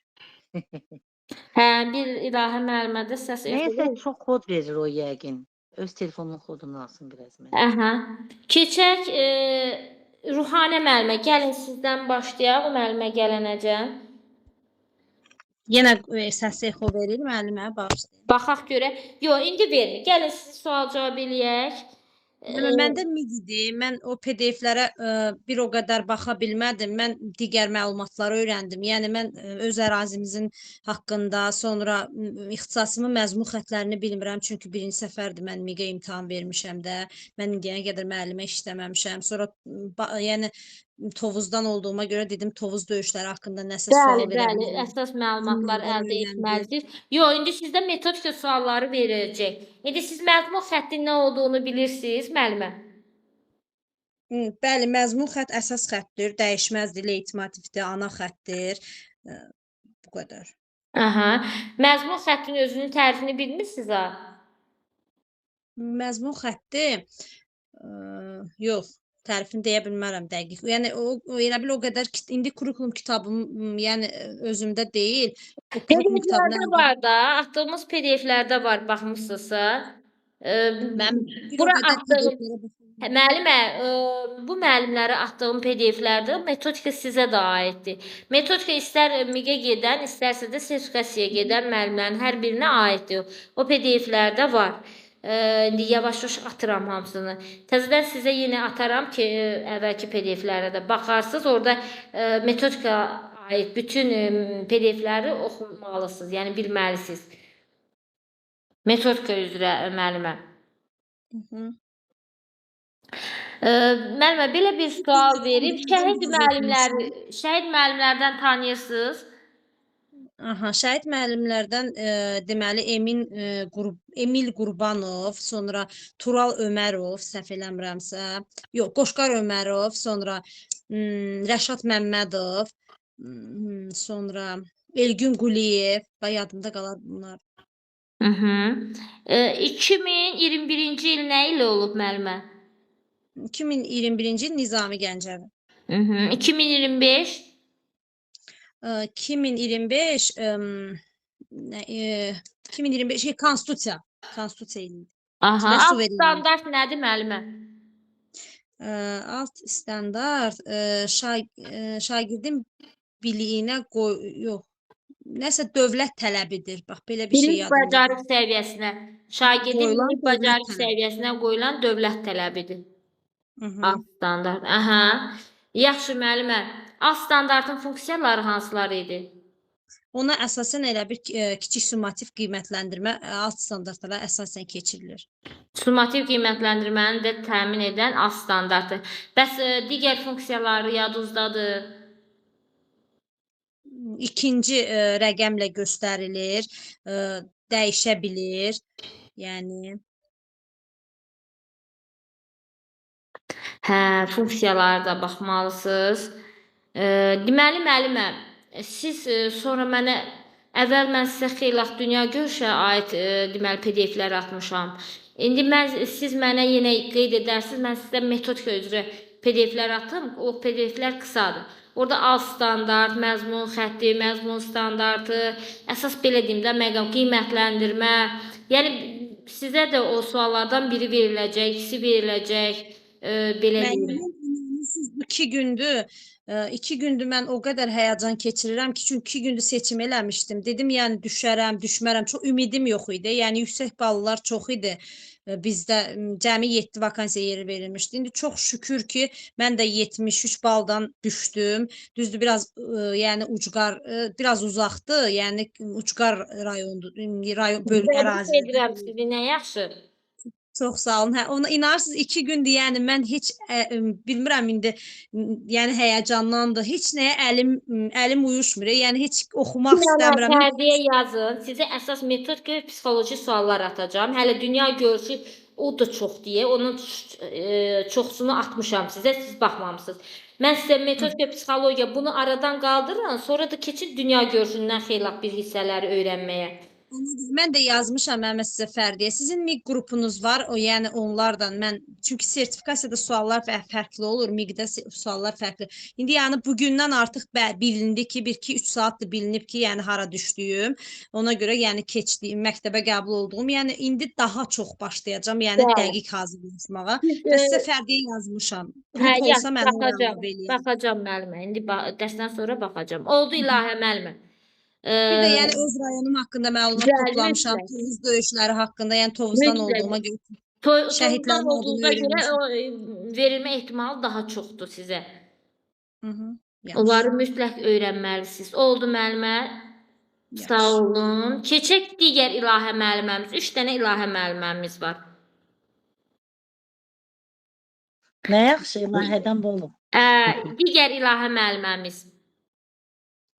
Hə, bir İlahə müəllimə də səs exo Nəysə verir. çox kod verir o yəqin. Öz telefonunun kodunu alsın biraz mənə. Aha. Keçək Ruhanə müəllimə. Gəlin sizdən başlayaq, o müəllimə gələnəcən. Yenə səs exo verir müəllimə, bağışlayın. Baxaq görək. Yox, indi vermir. Gəlin sizi sual-cavab eləyək. Müəllimə, məndə MIDI-dir. Mən o PDF-lərə bir o qədər baxa bilmədim. Mən digər məlumatları öyrəndim. Yəni mən öz ərazimizin haqqında, sonra ixtisasımın məzmun xətlərini bilmirəm, çünki birinci səfərdir mən MİQ-ə imtahan vermişəm də. Mən indiyənə qədər müəllimə işləməmişəm. Sonra yəni Tovuzdan olduğuma görə dedim Tovuz döyüşləri haqqında nəsə sual Bəli, verə bəli, bilərəm. əsas məlumatlar Bunlardan əldə öyrəndim. etməlisiniz. Yox, indi sizdə metodika sualları veriləcək. İndi siz məzmun xəttinin nə olduğunu bilirsiniz, müəllimə? Bəli, məzmun xətt əsas xəttdir, dəyişməzdir, leytmotivdir, ana xəttdir. Bu qədər. Aha. Məzmun xəttinin özünün tərifini bilmirsiniz ha? Məzmun xətti yox, tərifini deyə bilmərəm dəqiq. Yəni o elə bil o qədər indi kurikulum kitabım, yəni özümdə deyil. O kurikulum kitabını PDF-lərdə var da, atdığımız PDF-lərdə var, baxmısınızsa. Mən bir o Bura qədər atdığım PDF-lərə baxım. Müəllimə, bu müəllimlərə atdığım PDF-lərdə metodika sizə də aiddir. Metodika istər MİQ-ə gedən, istərsə də sertifikasiyaya gedən müəllimlərin hər birinə aiddir. O PDF-lərdə var. İndi yavaş-yavaş atıram hamısını. Təzədən sizə yenə ataram ki, əvvəlki PDF-lərə də baxarsınız. Orada metodika aid bütün PDF-ləri oxumalısınız, yəni bilməlisiniz. Metodika üzrə müəllimə. Müəllimə, belə bir sual verim. Şəhid müəllimləri, şəhid müəllimlərdən tanıyırsınız? Aha, şəhid müəllimlərdən deməli Emil Qurbanov, sonra Tural Ömərov, səhv eləmirəmsə, yox, Qoşqar Ömərov, sonra Rəşad Məmmədov, sonra Elgün Quliyev, və yadımda qalar bunlar. 2021-ci il nə il olub müəllimə? 2021-ci il Nizami Gəncəvi. 2025? 2025, nə, 2025 şey, Konstitusiya. Konstitusiya ili. Aha, Və alt suverenlik. standart nədir müəllimə? Alt standart, şagirdin biliyinə qoy, yox, nəsə dövlət tələbidir. Bax, belə bir şey Bilik yadımda. bacarıq səviyyəsinə, şagirdin Qoyulan bilik dövlət bacarıq tələbi. səviyyəsinə qoyulan dövlət tələbidir. Alt standart. Aha. Yaxşı müəllimə, alt standartın funksiyaları hansılar idi? Ona əsasən elə bir kiçik summativ qiymətləndirmə alt standartlara əsasən keçirilir. Summativ qiymətləndirməni də təmin edən alt standartı. Bəs digər funksiyaları yadınızdadır? İkinci rəqəmlə göstərilir, dəyişə bilir. Yəni Hə, funksiyalara da baxmalısınız. Deməli, müəllimə, siz sonra mənə əvvəl mən sizə xeylax dünya görüşə aid deməli PDF-lər atmışam. İndi siz mənə yenə qeyd edərsiniz, mən sizə metodika üzrə PDF-lər atım. O PDF-lər qısadır. Orada alt standart, məzmun xətti, məzmun standartı, əsas belə deyim də, məqam qiymətləndirmə. Yəni sizə də o suallardan biri veriləcək, ikisi veriləcək. Belə deyim. Müəllimin siz bu 2 gündür. 2 gündür mən o qədər həyəcan keçirirəm ki, çünki 2 gündür seçim eləmişdim. Dedim, yəni düşərəm, düşmərəm. Çox ümidim yox idi. Yəni yüksək ballar çox idi. Bizdə cəmi 7 vakansiya yeri verilmişdi. İndi çox şükür ki, mən də 73 baldan düşdüm. Düzdür, biraz yəni ucqar, biraz uzaqdır. Yəni ucqar rayondur, rayon bölgə Təbrik ərazidir. edirəm sizi, nə yaxşı. Çox sağ olun. Hə, ona inanırsınız 2 gündür, yəni mən heç bilmirəm indi, yəni həyəcandandır. Heç nəyə əlim uyuşmur. Yəni heç oxumaq istəmirəm. Fərdiyə yazın. Sizə əsas metodika və psixoloji suallar atacağam. Hələ dünya görüşü o da çox deyə onun çoxsunu atmışam sizə, siz baxmamısınız. Mən sizə metodika, psixologiya bunu aradan qaldırın, sonra da keçin dünya görüşündən xeyli bir hissələri öyrənməyə. Mən də yazmışam Məhəmməd sizə Fərdiyə. Sizin MİQ qrupunuz var, o yəni onlardan mən çünki sertifikasiyada suallar fərqli olur, MİQ-də suallar fərqli. İndi yəni bugündən artıq bilindi ki, 1-2-3 saatdır bilinib ki, yəni hara düşdüyüm. Ona görə yəni keçdiyim, məktəbə qəbul olduğum, yəni indi daha çox başlayacağam, yəni dəqiq hazırlaşmağa. Və sizə Fərdiyə yazmışam. Qrup olsa mənə baxacağam, baxacağam müəllimə. İndi dərsdən sonra baxacağam. Oldu İlahə müəllimə. Bir də yəni öz rayonum haqqında məlumat toplamışam, Tovuz döyüşləri haqqında, yəni Tovuzdan olduğuma görə, şəhidlərin olduğuna görə verilmə ehtimalı daha çoxdur sizə. Onları mütləq öyrənməlisiniz. Oldu müəllimə, sağ olun. Keçək digər İlahə müəlliməmiz. 3 dənə İlahə müəlliməmiz var. Nə yaxşı, İlahədən bolum. Digər İlahə müəlliməmiz.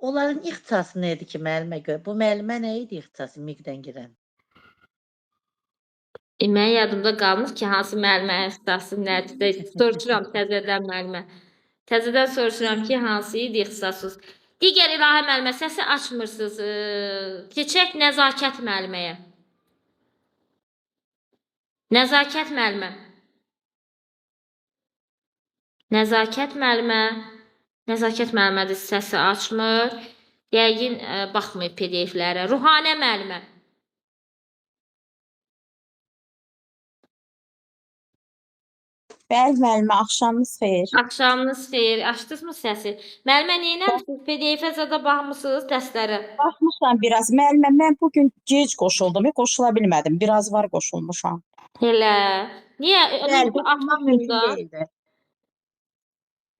Onların ixtisası nə idi ki, müəllimə görə? Bu müəllimə nə idi ixtisası MİQ-dən girən? Mənim yadımda qalmır ki, hansı müəllimə ixtisası nədir. Soruşuram təzədən müəllimə. Təzədən soruşuram ki, hansı idi ixtisasınız. Digər İlahə müəllimə, səsi açmırsınız. Keçək Nəzakət müəlliməyə. Nəzakət müəllimə. Nəzakət müəllimə. Nəzakət müəllimədir, səsi açmır. Yəqin baxmayıb PDF-lərə. Ruhanə müəllimə. Bəli, müəllimə, axşamınız xeyir. Axşamınız xeyir. Açdınızmı səsi? Müəllimə, neynəmisiniz? PDF-ə zada baxmısınız dərslərə? Baxmışam biraz. Müəllimə, mən bugün gec qoşuldum, qoşula bilmədim. Biraz var qoşulmuşam. Elə. Niyə? Bəli, qoşulmaq mümkün deyildi.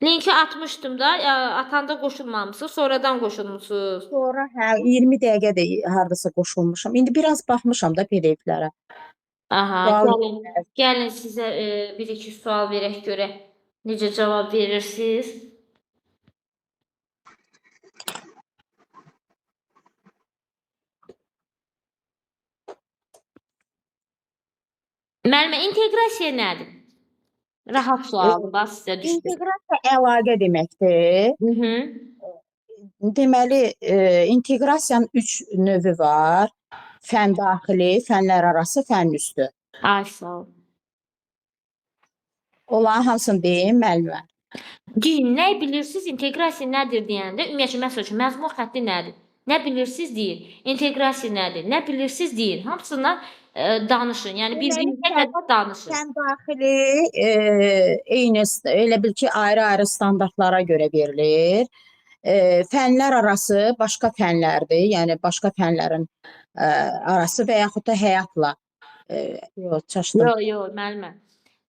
Linki atmışdım da, atanda qoşulmamışsınız, sonradan qoşulmuşsunuz. Sonra hə, 20 dəqiqədir hardasa qoşulmuşam. İndi biraz baxmışam da PDF-lərə. Aha, gəlin sizə bir-iki sual verək görək. Necə cavab verirsiniz? Müəllimə, inteqrasiya nədir? Rahat sualdır, bax sizə düşdü. İnteqrasiya əlaqə deməkdir. Deməli, inteqrasiyanın 3 növü var. Fən daxili, fənlər arası, fən üstü. Ay, sağ ol. Onların hamısını deyim, müəllimə. Deyin, nə bilirsiniz, inteqrasiya nədir deyəndə, ümumiyyətlə, məsəl üçün, məzmun xətti nədir? Nə bilirsiniz, deyin. İnteqrasiya nədir? Nə bilirsiniz, deyin. Hamısından danışın. Yəni, bir-birinizə qədər danışın. Fən daxili eyni, elə bil ki, ayrı-ayrı standartlara görə verilir. Fənlər arası başqa fənlərdir. Yəni, başqa fənlərin arası və yaxud da həyatla. Yox, çaşdım. Yox, yox, müəllimə.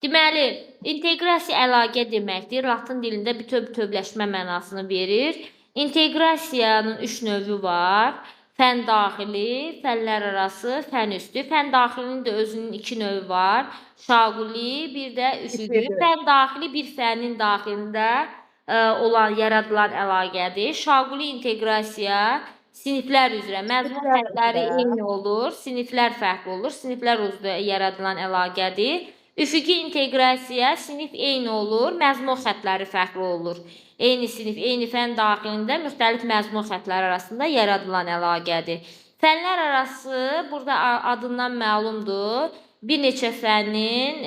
Deməli, inteqrasiya əlaqə deməkdir. Latın dilində bütöv-bütövləşmə mənasını verir. İnteqrasiyanın 3 növü var. Fən daxili, fənlər arası, fən üstü. Fən daxilinin də özünün 2 növü var. Şaquli, bir də üfüqi. Fən daxili bir fənin daxilində olan, yaradılan əlaqədir. Şaquli inteqrasiya siniflər üzrə, məzmun xəttləri eyni olur, siniflər fərqli olur, siniflər üzrə yaradılan əlaqədir. Üfüqi inteqrasiya sinif eyni olur, məzmun xəttləri fərqli olur. Eyni sinif, eyni fən daxilində müxtəlif məzmun xəttləri arasında yaradılan əlaqədir. Fənlər arası burada adından məlumdur. Bir neçə fənnin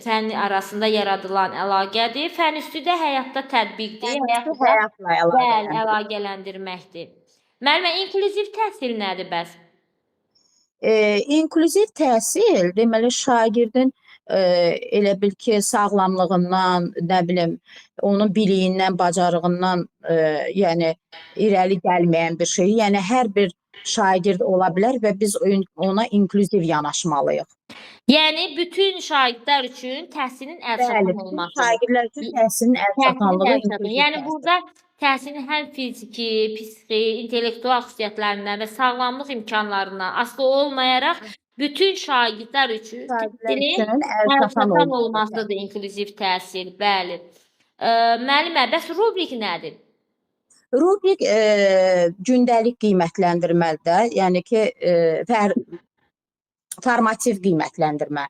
fənni arasında yaradılan əlaqədir. Fən üstü də həyatda tətbiqdir. Həyatla əlaqələndirməkdir. Müəllimə, inklüziv təhsil nədir bəs? İnklüziv təhsil deməli şagirdin elə bil ki, sağlamlığından, nə bilim, onun biliyindən, bacarığından, yəni irəli gəlməyən bir şey. Yəni hər bir şagird ola bilər və biz ona inklüziv yanaşmalıyıq. Yəni bütün şagirdlər üçün təhsilin əlçatan Bəli, bütün olmasıdır. şagirdlər üçün təhsilin Təhsilin əlçatanlığı əlçatan. inklüziv Yəni təhsil. burada təhsilin həm fiziki, psixi, intellektual xüsusiyyətlərindən və sağlamlıq imkanlarından asılı olmayaraq bütün şagirdlər üçün Şagirdlər təhsilin üçün əlçatan əlçatan olmasıdır. olmasıdır inklüziv təhsil. Bəli. Müəllimə, bəs rubrik nədir? Rubrik gündəlik qiymətləndirmədə, yəni ki, formativ qiymətləndirmə.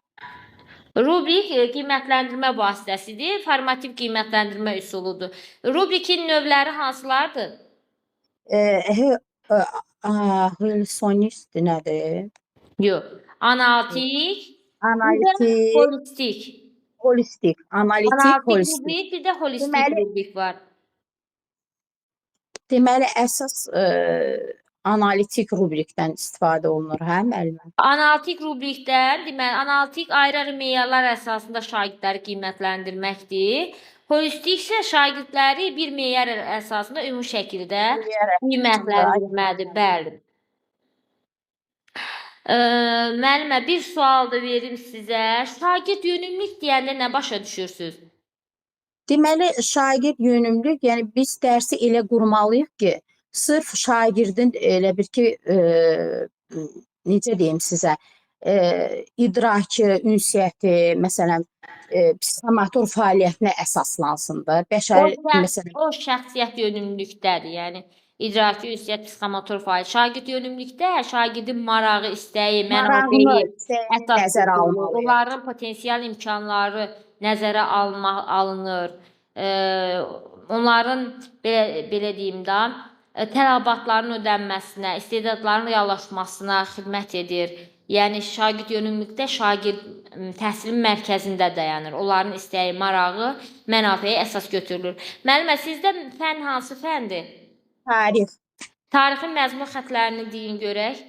Rubrik qiymətləndirmə vasitəsidir, formativ qiymətləndirmə üsuludur. Rubrikin növləri hansılardır? Helsonist nədir? Yox. Analitik, bir də Analitik, holistik. holistik, analitik, Analitik holistik. rubrik, bir də holistik Deməli, rubrik var. deməli əsas analitik rubrikdən istifadə olunur, hə müəllimə? Analitik rubrikdən, deməli, analitik ayrı-ayrı meyarlar əsasında şagirdləri qiymətləndirməkdir. Holistik isə şagirdləri bir meyar əsasında ümumi şəkildə Meyar əsasında qiymətləndirmədir. Bəli. Müəllimə, bir sual da verim sizə. Şagird yönümlülük deyəndə nə başa düşürsüz? Deməli, şagird yönümlülük, yəni biz dərsi elə qurmalıyıq ki, sırf şagirdin elə bir ki, necə deyim sizə, idraki, ünsiyyəti, məsələn, psixomotor fəaliyyətinə əsaslansın da. O Bəşəri, şəxs, məsələn, o şəxsiyyət yönümlülükdədir. Yəni idraki, ünsiyyət, psixomotor fəaliyyət. Şagird yönümlülükdə şagirdin marağı, istəyi, marağını, mənafeyi istəyini əsas nəzərə götürülür. almalıyıq. Onların potensial imkanları nəzərə alınır. Onların belə deyim də, tələbatların ödənməsinə, istedadların reallaşmasına xidmət edir. Yəni şagird yönümlülükdə şagird təhsilin mərkəzində dayanır. Onların istəyi, marağı, mənafeyi əsas götürülür. Müəllimə, sizdə fənn hansı fəndir? Tarix. Tarixin məzmun xətlərini deyin görək.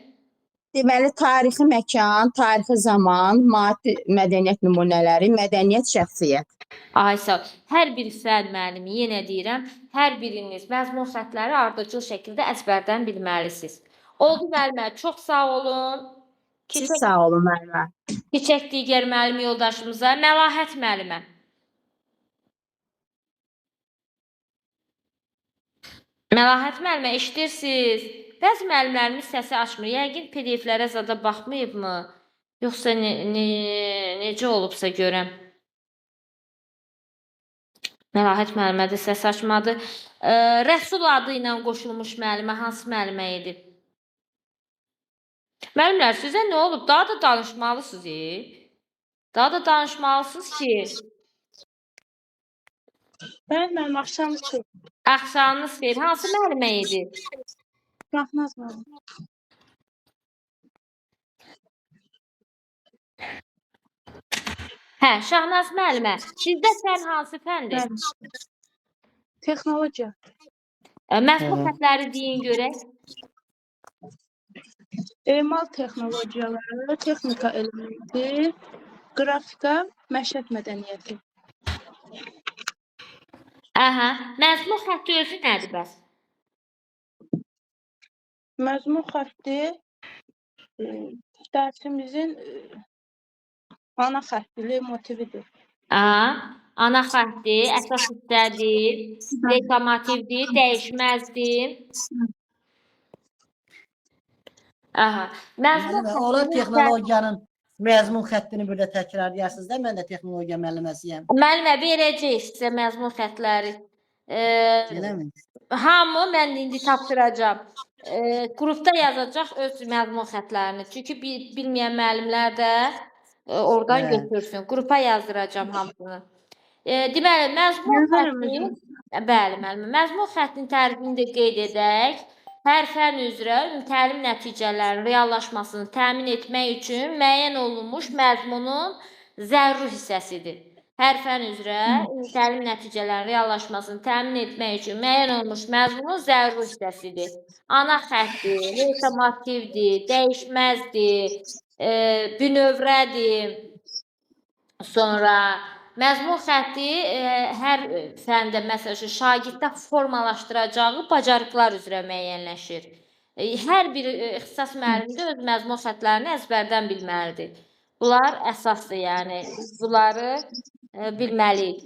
Deməli, tarixi məkan, tarixi zaman, maddi mədəniyyət nümunələri, mədəniyyət, şəxsiyyət. Ay sağ ol. Hər bir fənn müəllimi, yenə deyirəm, hər biriniz məzmun xətləri ardıcıl şəkildə əzbərdən bilməlisiniz. Oldu müəllimə, çox sağ olun. Siz Keçək, sağ olun müəllimə. keçək digər müəllim yoldaşımıza. Məlahət müəllimə. Məlahət müəllimə, eşidirsiniz? Bəzi müəllimlərimiz səsi açmır. Yəqin PDF-lərə zada baxmayıbmı? Yoxsa necə olubsa görəm. Məlahət müəllimə də səs açmadı. Rəsul adı ilə qoşulmuş müəllimə hansı müəllimə idi? Müəllimlər, sizə nə olub? Daha da danışmalısınız. Daha da danışmalısınız ki. Bəli, müəllim, axşamınız xeyir. Axşamınız xeyir. Hansı müəllimə idi? Şahnaz müəllim. Hə, Şahnaz müəllimə, sizdə fənn hansı fəndir? Bəli. Texnologiya. Məzmun xətləri deyin görək. Emal texnologiyaları, texnika elementi, qrafika, məişət mədəniyyəti. Aha, məzmun xətti özü nədir bəs? Məzmun xətti dərsimizin ana xətti, motividir. Aha, ana xətti, əsas hissədir, deklamativdir, dəyişməzdir. Aha, məzmun Müəllimə, olar xəttinin texnologiyanın məzmun xəttini bir də təkrarlayarsınız da, mən də texnologiya müəlliməsiyəm. Müəllimə verəcək sizə məzmun xəttləri. Eləmi? Hamı mən indi tapşıracağam. Qrupda yazacaq öz məzmun xətlərini. Çünki bilməyən müəllimlər də oradan Hə. götürsün. Qrupa yazdıracağam hamısını. Deməli, məzmun xətti, bəli, müəllimə, məzmun xəttinin tərifini də qeyd edək. Hər fənn üzrə ümumi təlim nəticələrinin reallaşmasını təmin etmək üçün müəyyən olunmuş məzmunun zəruri hissəsidir. Hər fən üzrə təlim nəticələrinin reallaşmasını təmin etmək üçün müəyyən olunmuş məzmunun zəruri hissəsidir. Ana xətti, leitmotivdir, dəyişməzdir, bünövrədir. Sonra məzmun xətti hər fəndə, məsəl üçün, şagirddə formalaşdıracağı bacarıqlar üzrə müəyyənləşir. Hər bir ixtisas müəllimi də öz məzmun xəttlərini əzbərdən bilməlidir. Bunlar əsasdır, yəni biz bunları bilməliyik.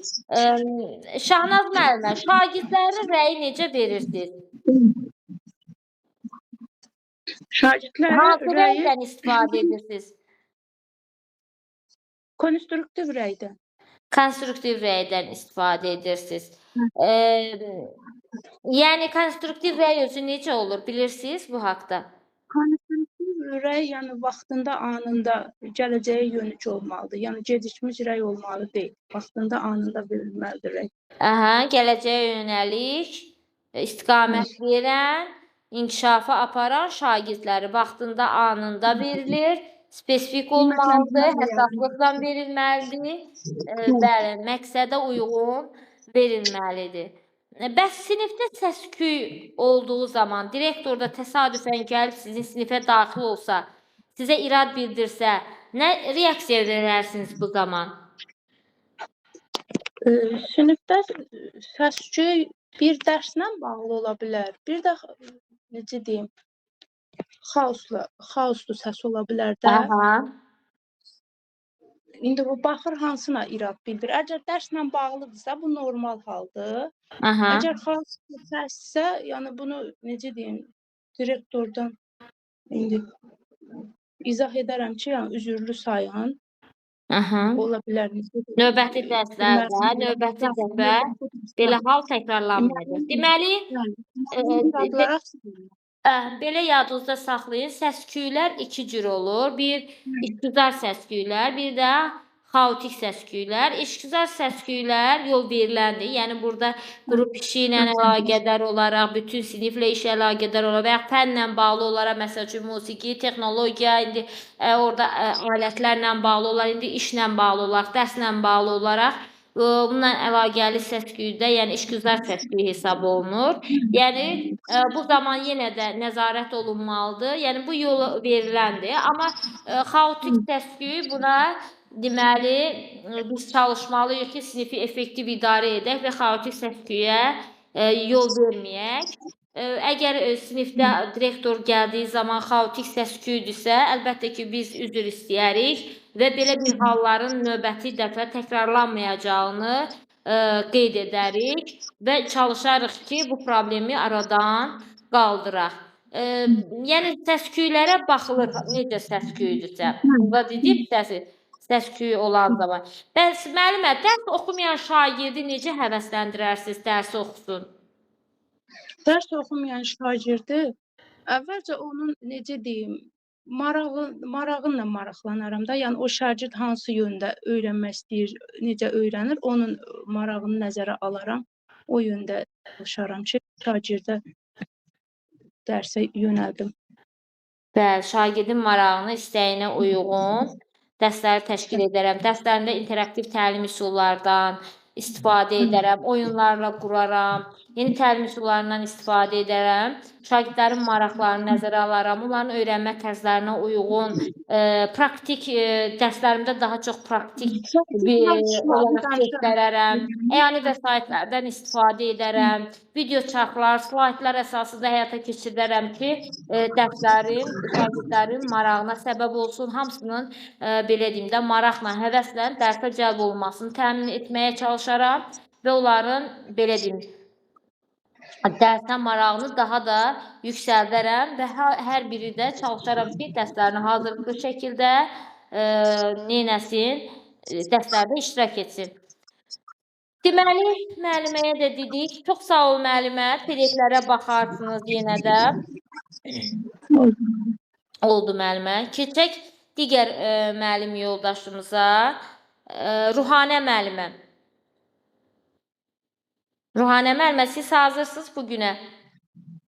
Şahnaz müəllimə, şagirdlərin rəyi necə verirsiniz? Şagirdlərin Hansı rəyi rəydən istifadə edirsiniz? Konstruktiv rəydən. Konstruktiv rəydən istifadə edirsiniz. Yəni konstruktiv rəy özü necə olur, bilirsiniz bu haqda? Konstruktiv rəy, yəni vaxtında, anında gələcəyə yönük olmalıdır. Yəni gecikmiş rəy olmalı deyil. Vaxtında, anında verilməlidir rəy. Aha, gələcəyə yönəlik, istiqamət verən, inkişafa aparan şagirdləri vaxtında, anında verilir. Spesifik olmalıdır, həssaslıqla verilməlidir. Bəli, məqsədə uyğun verilməlidir. Bəs sinifdə səs-küy olduğu zaman direktor da təsadüfən gəlib sizin sinifə daxil olsa, sizə irad bildirsə, nə reaksiya verərsiniz bu zaman? Sinifdə səs-küy bir dərslə bağlı ola bilər. Bir də necə deyim, xaoslu səs ola bilər də. Aha. İndi bu baxır hansına irad bildirir. Əgər dərslə bağlıdırsa, bu normal haldır. Aha. Əgər xaoslu səssə, yəni bunu necə deyim, direktordan indi izah edərəm ki, yəni üzürlü sayın. Aha. Ola bilər. Necə deyim, Növbəti dərslərdə, növbəti dəfə belə hal təkrarlanmayacaq. Deməli, belə yadınızda saxlayın, səs-küylər iki cür olur. Bir, işgüzar səs-küylər, bir də xaotik səs-küylər. İşgüzar səs-küylər yol veriləndir. Yəni burada qrup işi ilə əlaqədar olaraq, bütün siniflə iş əlaqədar olaraq və ya fənlə bağlı olaraq, məsəl üçün musiqi, texnologiya, indi orada alətlərlə bağlı olaraq, indi işlə bağlı olaraq, dərslə bağlı olaraq bununla əlaqəli səs-küydə, yəni işgüzar səs-küyü hesab olunur. Yəni bu zaman yenə də nəzarət olunmalıdır. Yəni bu yol veriləndir. Amma xaotik səs-küy buna deməli biz çalışmalıyıq ki, sinifi effektiv idarə edək və xaotik səs-küyə yol verməyək. Əgər sinifdə direktor gəldiyi zaman xaotik səs-küydürsə, əlbəttə ki, biz üzr istəyərik və belə bir halların növbəti dəfə təkrarlanmayacağını qeyd edərik və çalışarıq ki, bu problemi aradan qaldıraq. Yəni səs-küylərə baxılır, necə səs-küydürsə. Burada dedim səs-küyü olan zaman. Bəs müəllimə, dərs oxumayan şagirdi necə həvəsləndirərsiniz dərsi oxusun? Dərs oxumayan şagirdi əvvəlcə onun necə deyim, marağınla maraqlanaram da. Yəni o şagird hansı yöndə öyrənmək istəyir, necə öyrənir, onun marağını nəzərə alaram. O yöndə çalışaram ki, şagirdə dərsə yönəldim. Bəli, şagirdin marağını, istəyinə uyğun dərsləri təşkil edərəm. Dərslərimdə interaktiv təlim üsullardan istifadə edərəm, oyunlarla quraram, yeni təlim üsullarından istifadə edərəm. Şagirdlərin maraqlarını nəzərə alaram, onların öyrənmə tərzlərinə uyğun praktik dərslərimdə daha çox praktik olaraq göstərərəm. Əyani vəsaitlərdən istifadə edərəm, video çarxlar, slaydlar əsasında həyata keçirərəm ki, dərslərim şagirdlərin marağına səbəb olsun, hamısının belə deyim də maraqla, həvəslə dərsə cəlb olunmasını təmin etməyə çalışaram və onların belə deyim dərsə marağını daha da yüksəldərəm və hər biri də çalışaram ki, dərslərini hazırlıqlı şəkildə neynəsin, dərslərdə iştirak etsin. Deməli, müəlliməyə də dedik. Çox sağ ol müəllimə. PDF-lərə baxarsınız yenə də. Oldu müəllimə. Keçək digər müəllim yoldaşımıza. Ruhanə müəllimə. Ruhanə müəllimə, siz hazırsınız bu günə?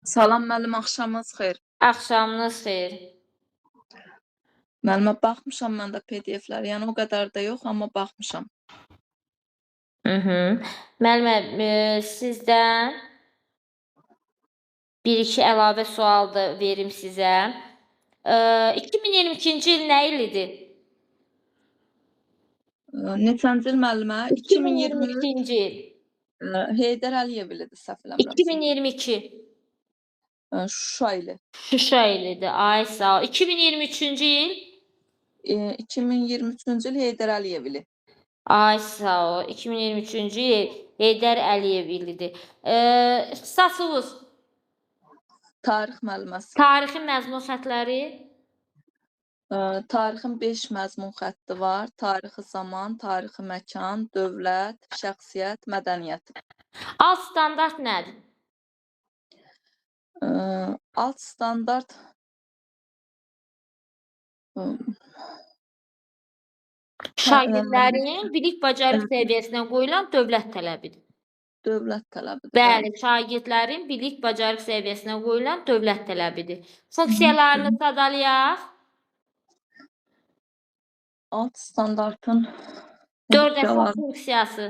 Salam müəllim, axşamınız xeyir. Axşamınız xeyir. Müəllimə baxmışam mən də PDF-lərə. Yəni o qədər də yox, amma baxmışam. Müəllimə, sizdən bir-iki əlavə sual da verim sizə. 2022-ci il nə il idi? Neçənci il müəllimə? 2023 2022-ci il. Heydər Əliyev ilidir, səhv eləmirəmsə. 2022. Şuşa ili. Şuşa ilidir. Ay sağ ol. 2023-cü il? 2023-cü il Heydər Əliyev ili. Ay sağ ol. 2023-cü il Heydər Əliyev ilidir. İxtisasınız? Tarix müəlliməsi. Tarixin məzmun xətləri? Tarixin 5 məzmun xətti var. Tarixi zaman, tarixi məkan, dövlət, şəxsiyyət, mədəniyyət. Alt standart nədir? Alt standart Şagirdlərin bilik bacarıq səviyyəsinə qoyulan dövlət tələbidir. Dövlət tələbidir. Bəli, şagirdlərin bilik bacarıq səviyyəsinə qoyulan dövlət tələbidir. Funksiyalarını sadalayaq. Alt standartın 4 əsas funksiyası.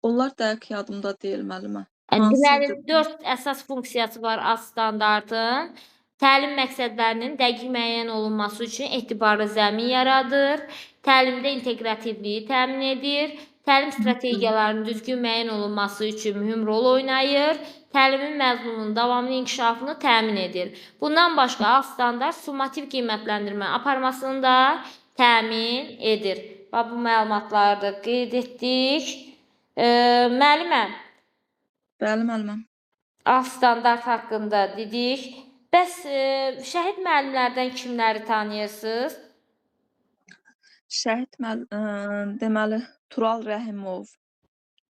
Onlar dəqiq yadımda deyil müəllimə. Hansı Deməli, idi? 4 əsas funksiyası var alt standartın. Təlim məqsədlərinin dəqiq müəyyən olunması üçün etibarlı zəmin yaradır. Təlimdə inteqrativliyi təmin edir. Təlim strategiyalarının düzgün müəyyən olunması üçün mühüm rol oynayır. Təlimin məzmununun davamlı inkişafını təmin edir. Bundan başqa alt standart summativ qiymətləndirmə aparmasını da təmin edir. Bax, bu məlumatları da qeyd etdik. Müəllimə, Bəli, müəllimə. Alt standart haqqında dedik. Bəs şəhid müəllimlərdən kimləri tanıyırsınız? Şəhid müəllim, deməli Tural Rəhimov,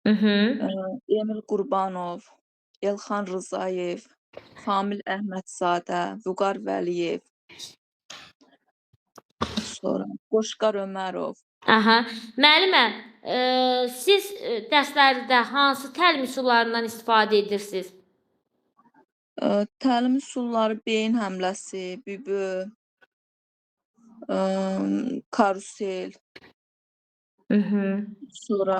Emil Qurbanov, Elxan Rzayev, Famil Əhmədzadə, Vüqar Vəliyev, sonra Qoşqar Ömərov. Aha. Müəllimə, siz dərslərdə hansı təlim üsullarından istifadə edirsiniz? Təlim üsulları beyin həmləsi, bübü, karusel, sonra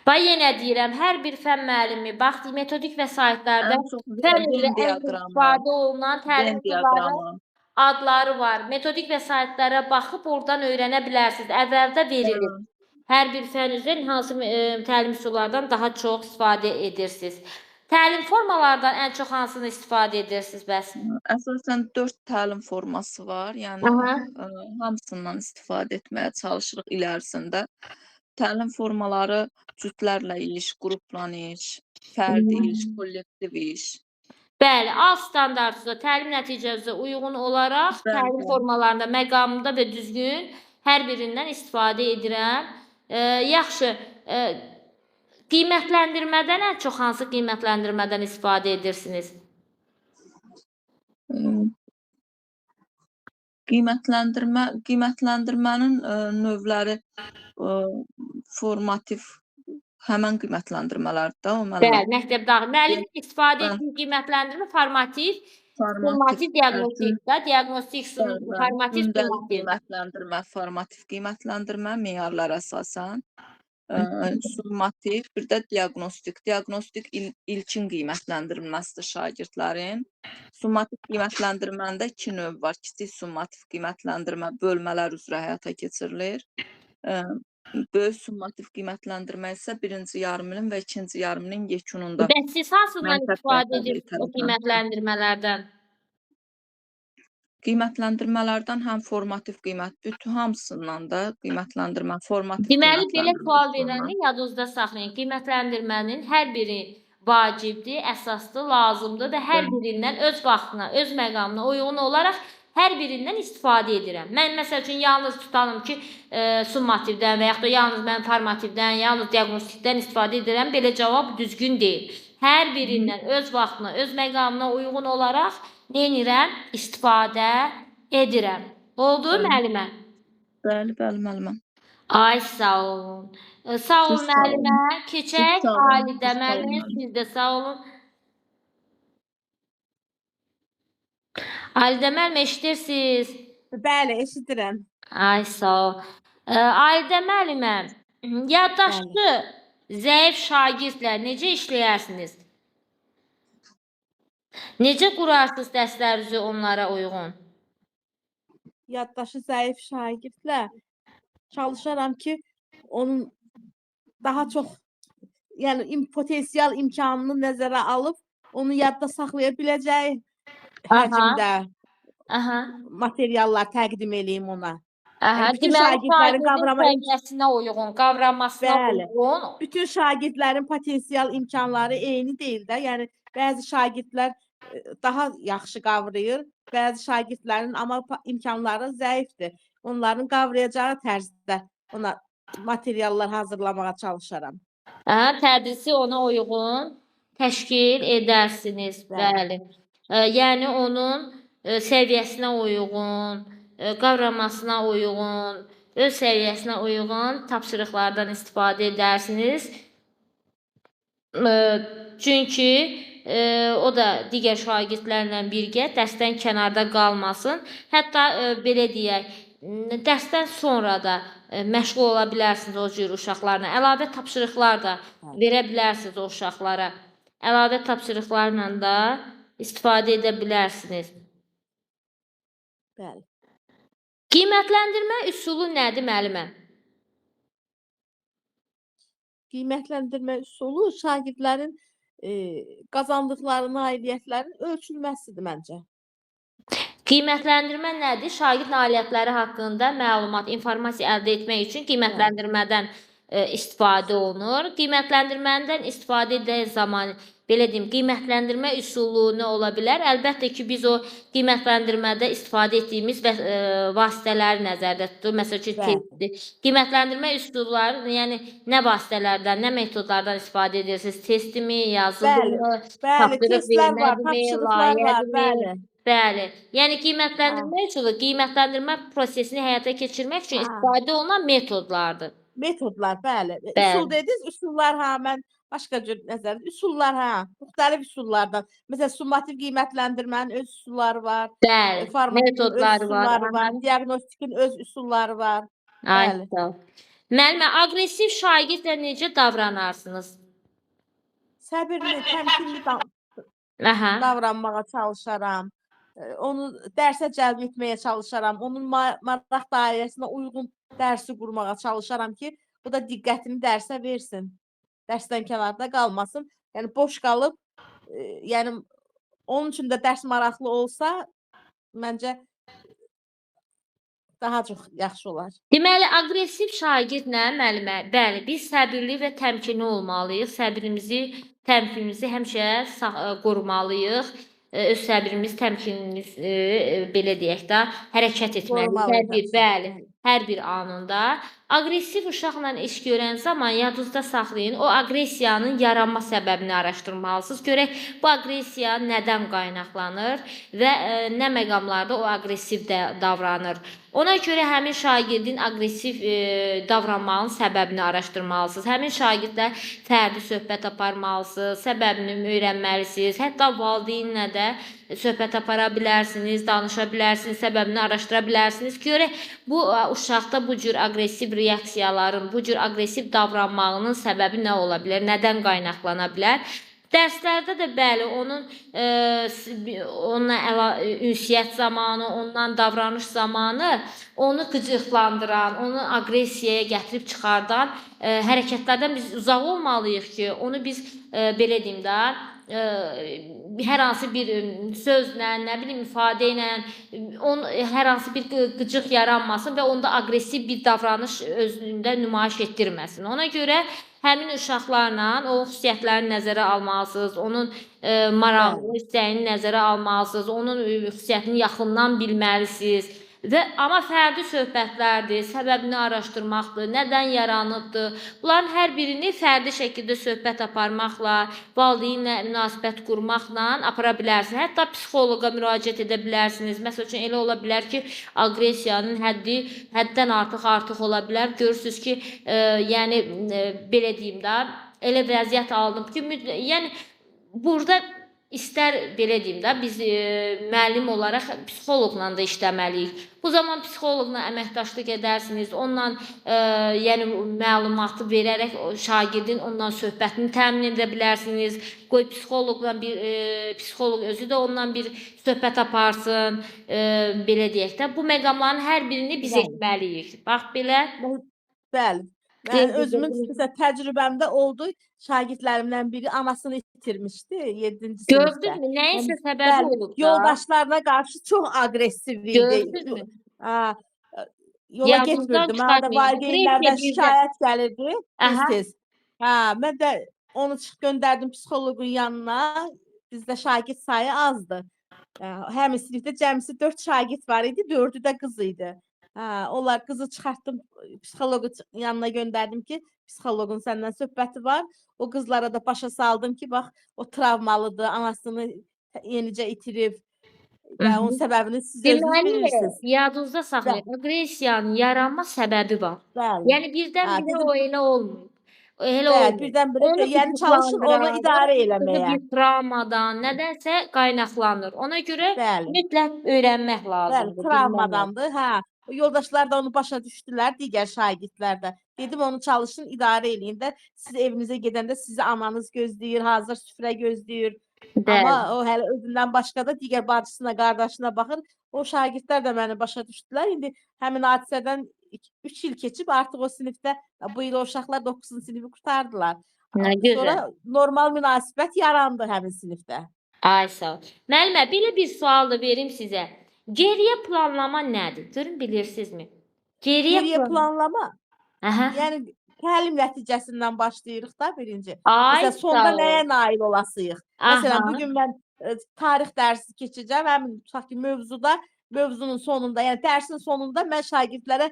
Bax, yenə deyirəm, hər bir fənn müəllimi, bax, metodik vəsaitlərdə fənn üzrə ən çox istifadə olunan təlim üsulları adları var. Metodik vəsaitlərə baxıb oradan öyrənə bilərsiniz. Əvvəldə verilir. Hər bir fənn üzrə hansı təlim üsullardan daha çox istifadə edirsiniz. Təlim formalardan ən çox hansını istifadə edirsiniz bəs? Əsasən 4 təlim forması var. Yəni hamısından istifadə etməyə çalışırıq il ərzində. Təlim formaları cütlərlə iş, qrupla iş, fərdi iş, kollektiv iş. Bəli, alt standart üzrə təlim nəticəsinə uyğun olaraq təlim formalarında məqamında və düzgün hər birindən istifadə edirəm. Yaxşı, qiymətləndirmədən ən çox hansı qiymətləndirmədən istifadə edirsiniz? Qiymətləndirmənin növləri formativ həmən qiymətləndirmələrdir də o müəllimə. Bəli, məktəb daxil. Müəllimin istifadə etdiyi qiymətləndirmə formativ, formativ diaqnostik da, diaqnostik, formativ, summativ. Qiymətləndirmə, formativ qiymətləndirmə meyarlara əsasən. Summativ, bir də diaqnostik. Diaqnostik ilkin qiymətləndirilməsidir şagirdlərin. Summativ qiymətləndirməndə iki növ var. Kiçik summativ qiymətləndirmə bölmələr üzrə həyata keçirilir. Böyük summativ qiymətləndirmə isə birinci yarımilin və ikinci yarımilin yekununda. Bəs siz hansından istifadə edirsiniz bu qiymətləndirmələrdən? Qiymətləndirmələrdən həm formativ qiymət, bütün hamısından da qiymətləndirmə, formativ Deməli, belə sual verəndə yadınızda saxlayın. Qiymətləndirmənin hər biri vacibdir, əsasdır, lazımdır və hər birindən öz vaxtına, öz məqamına uyğun olaraq hər birindən istifadə edirəm. Mən məsəl üçün yalnız tutalım ki, summativdən və yaxud da yalnız mən formativdən, yalnız diaqnostikdən istifadə edirəm. Belə cavab düzgün deyil. Hər birindən öz vaxtına, öz məqamına uyğun olaraq neynirəm? İstifadə edirəm. Oldu müəllimə? Bəli, bəli müəllimə. Ay, sağ olun. Sağ olun müəllimə. Keçək Alidə müəllimə. Siz də sağ olun. Alidə müəllimə, eşidirsiniz? Bəli, eşidirəm. Ay, sağ ol. Alidə müəllimə, Yaddaşı zəif şagirdlə necə işləyərsiniz? Necə qurarsınız dərslərinizi onlara uyğun? Yaddaşı zəif şagirdlə çalışaram ki, onun daha çox, yəni potensial imkanını nəzərə alıb onu yadda saxlaya biləcəyi həcmdə materiallar təqdim eləyim ona. Aha, Yəni bütün deməli, şagirdlərin şagirdin qavrama səviyyəsinə uyğun, qavramasına Bəli. uyğun. Bütün şagirdlərin potensial imkanları eyni deyil də. Yəni bəzi şagirdlər daha yaxşı qavrayır, bəzi şagirdlərin amma imkanları zəifdir. Onların qavrayacağı tərzdə ona materiallar hazırlamağa çalışaram. Aha, tədrisi ona uyğun təşkil edərsiniz. Bəli. Yəni onun səviyyəsinə uyğun, qavramasına uyğun, öz səviyyəsinə uyğun tapşırıqlardan istifadə edərsiniz. Çünki o da digər şagirdlərlə birgə dərsdən kənarda qalmasın. Hətta belə deyək, dərsdən sonra da məşğul ola bilərsiniz o cür uşaqlarla. Əlavə tapşırıqlar da verə bilərsiniz o uşaqlara. Əlavə tapşırıqlarla da istifadə edə bilərsiniz. Bəli. Qiymətləndirmə üsulu nədir, müəllimə? Qiymətləndirmə üsulu şagirdlərin qazandıqları nailiyyətlərin ölçülməsidir məncə. Qiymətləndirmə nədir? Şagird nailiyyətləri haqqında məlumat, informasiya əldə etmək üçün qiymətləndirmədən istifadə olunur. Qiymətləndirmədən istifadə edən zaman, belə deyim, qiymətləndirmə üsulu nə ola bilər? Əlbəttə ki, biz o qiymətləndirmədə istifadə etdiyimiz vasitələri nəzərdə tutur. Məsəl üçün, testdir. Qiymətləndirmə üsulları, yəni nə vasitələrdən, nə metodlardan istifadə edirsiniz? Testimi, yazılımı, tapşırıq vermədimi, layihədimi? Bəli. Yəni qiymətləndirmə üsulu qiymətləndirmə prosesini həyata keçirmək üçün istifadə olunan metodlardır. Metodlar, bəli. Üsul dediniz, üsullar ha, mən başqa cür nəzərdə. Üsullar ha, müxtəlif üsullardan. Məsələn, summativ qiymətləndirmənin öz üsulları var. Bəli, metodları var. Var, diaqnostikin öz üsulları var. Ay, sağ ol. Müəllimə, aqressiv şagirdlə necə davranarsınız? Səbirli, təmkinli davranmağa çalışaram. Onu dərsə cəlb etməyə çalışaram. Onun maraq dairəsinə uyğun dərsi qurmağa çalışaram ki, o da diqqətini dərsə versin. Dərsdən kənarda qalmasın. Yəni boş qalıb, yəni onun üçün də dərs maraqlı olsa, məncə daha çox yaxşı olar. Deməli, aqressiv şagird nə, müəllimə? Bəli, biz səbirli və təmkinli olmalıyıq. Səbrimizi, təmkinimizi həmişə qorumalıyıq. Öz səbrimiz, təmkinimiz, belə deyək də, hərəkət etməliyik. Hər bir, bəli, hər bir anında. Aqressiv uşaqla iş görən zaman yadınızda saxlayın, o aqressiyanın yaranma səbəbini araşdırmalısınız. Görək, bu aqressiya nədən qaynaqlanır və nə məqamlarda o aqressiv davranır. Ona görə həmin şagirdin aqressiv davranmağın səbəbini araşdırmalısınız. Həmin şagirdlə fərdi söhbət aparmalısınız, səbəbini öyrənməlisiniz. Hətta valideynlə də söhbət apara bilərsiniz, danışa bilərsiniz, səbəbini araşdıra bilərsiniz. Görək, bu uşaqda bu cür aqressiv reaksiyaların, bu cür aqressiv davranmağının səbəbi nə ola bilər, nədən qaynaqlana bilər? Dərslərdə də bəli, onun onunla ünsiyyət zamanı, ondan davranış zamanı onu qıcıqlandıran, onu aqressiyaya gətirib çıxardan hərəkətlərdən biz uzaq olmalıyıq ki, onu biz belə deyim də, hər hansı bir sözlə, nə bilim, ifadə ilə hər hansı bir qıcıq yaranmasın və onda aqressiv bir davranış özündə nümayiş etdirməsin. Ona görə həmin uşaqlarla o xüsusiyyətləri nəzərə almalısınız, onun marağını, istəyini nəzərə almalısınız, onun xüsusiyyətini yaxından bilməlisiniz. Və amma fərdi söhbətlərdir, səbəbini araşdırmaqdır, nədən yaranıbdır. Bunların hər birini fərdi şəkildə söhbət aparmaqla, valideynlə münasibət qurmaqla apara bilərsiniz. Hətta psixoloqa müraciət edə bilərsiniz. Məsəl üçün, elə ola bilər ki, aqressiyanın həddi həddən artıq ola bilər. Görürsünüz ki, yəni belə deyim də, elə vəziyyət alınıb ki, yəni burada İstər belə deyim də, biz müəllim olaraq psixoloqla da işləməliyik. Bu zaman psixoloqla əməkdaşlıq edərsiniz, onunla yəni məlumatı verərək o şagirdin ondan söhbətini təmin edə bilərsiniz. Qoy psixoloqla bir psixoloq özü də ondan bir söhbət aparsın, belə deyək də. Bu məqamların hər birini biz etməliyik. Bax belə. Bəli. Mən özümün məsələn təcrübəmdə oldu. Şagirdlərimdən biri anasını itirmişdi 7-ci sinifdə. Gördünüzmü? Nəyinsə səbəbi bəli, olub da. Yoldaşlarına qarşı çox aqressiv idi. Gördünüzmü? Ha, yola getmirdi. Mənə də valideynlərdən şikayət gəlirdi tez-tez. Hə, mən də onu çıx göndərdim psixoloqun yanına. Bizdə şagird sayı azdı. Həmin sinifdə cəmisi 4 şagird var idi, 4-ü də qız idi. Hə, onlar qızı çıxartdım, psixoloqun yanına göndərdim ki, psixoloqun səndən söhbəti var. O qızlara da başa saldım ki, bax, o travmalıdır, anasını yenicə itirib. Və onun səbəbini siz özünüz Deməli, bilirsiniz. yadınızda saxlayın, aqressiyanın yaranma səbəbi var. Bəli. Yəni birdən-birə o elə olmur. Elə Bəli, olmur. birdən-birə Onu yəni çalışın onu idarə eləməyə. Bir travmadan, nədənsə qaynaqlanır. Ona görə mütləq öyrənmək lazımdır. Bəli, travmadandır, hə. Yoldaşlar da onu başa düşdülər, digər şagirdlər də. Dedim onu çalışın, idarə eləyin də. Siz evinizə gedəndə sizi ananız gözləyir, hazır süfrə gözləyir. Bəli. Amma o hələ özündən başqa da digər bacısına, qardaşına baxır. O şagirdlər də məni başa düşdülər. İndi həmin hadisədən 3 il keçib artıq o sinifdə bu il o uşaqlar 9-cu sinifi qurtardılar. Nə gözəl. Sonra normal münasibət yarandı həmin sinifdə. Ay sağ ol. Müəllimə, belə bir sual da verim sizə. Geriyə planlama nədir? Görün bilirsinizmi? Geriyə planlama. Aha. Yəni təlim nəticəsindən başlayırıq da birinci. Ay, Məsələn, sonda nəyə nail olasıyıq? Məsələn, Aha. bugün mən tarix dərsi keçəcəm. Həmin tutaq ki, mövzuda, mövzunun sonunda, yəni dərsin sonunda mən şagirdlərə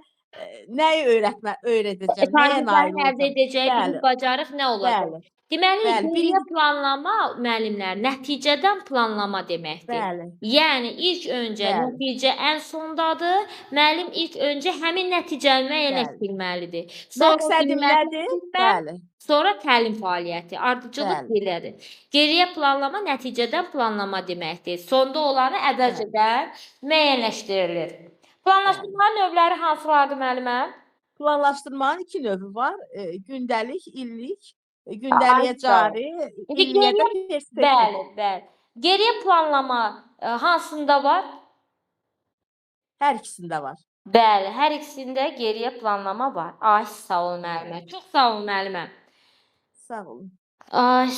nəyi öyrədəcəm, nəyə nail Şagirdlərin əldə olacam? edəcəyi bilik, bacarıq nə olacaq? Bəli. Deməli, Bəli, geriyə planlama müəllimlər nəticədən planlama deməkdir. Bəli. Yəni ilk öncə nəticə ən sondadır. Müəllim ilk öncə həmin nəticəni müəyyənləşdirməlidir. Sonra Məqsədim nədir? Bəli. Sonra təlim fəaliyyəti, ardıcıllıq belədir. Geriyə planlama nəticədən planlama deməkdir. Sonda olanı əvvəlcədən müəyyənləşdirilir. Planlaşdırmanın növləri hansılardır müəllimə? Planlaşdırmanın 2 növü var. Gündəlik, illik. Gündəliyə cari, illiyə də perspektiv. Bəli, bəli. Geriyə planlama hansında var? Hər ikisində var. Bəli, hər ikisində geriyə planlama var. Ay, sağ ol müəllimə. Çox sağ ol müəllimə. Sağ olun. Ay,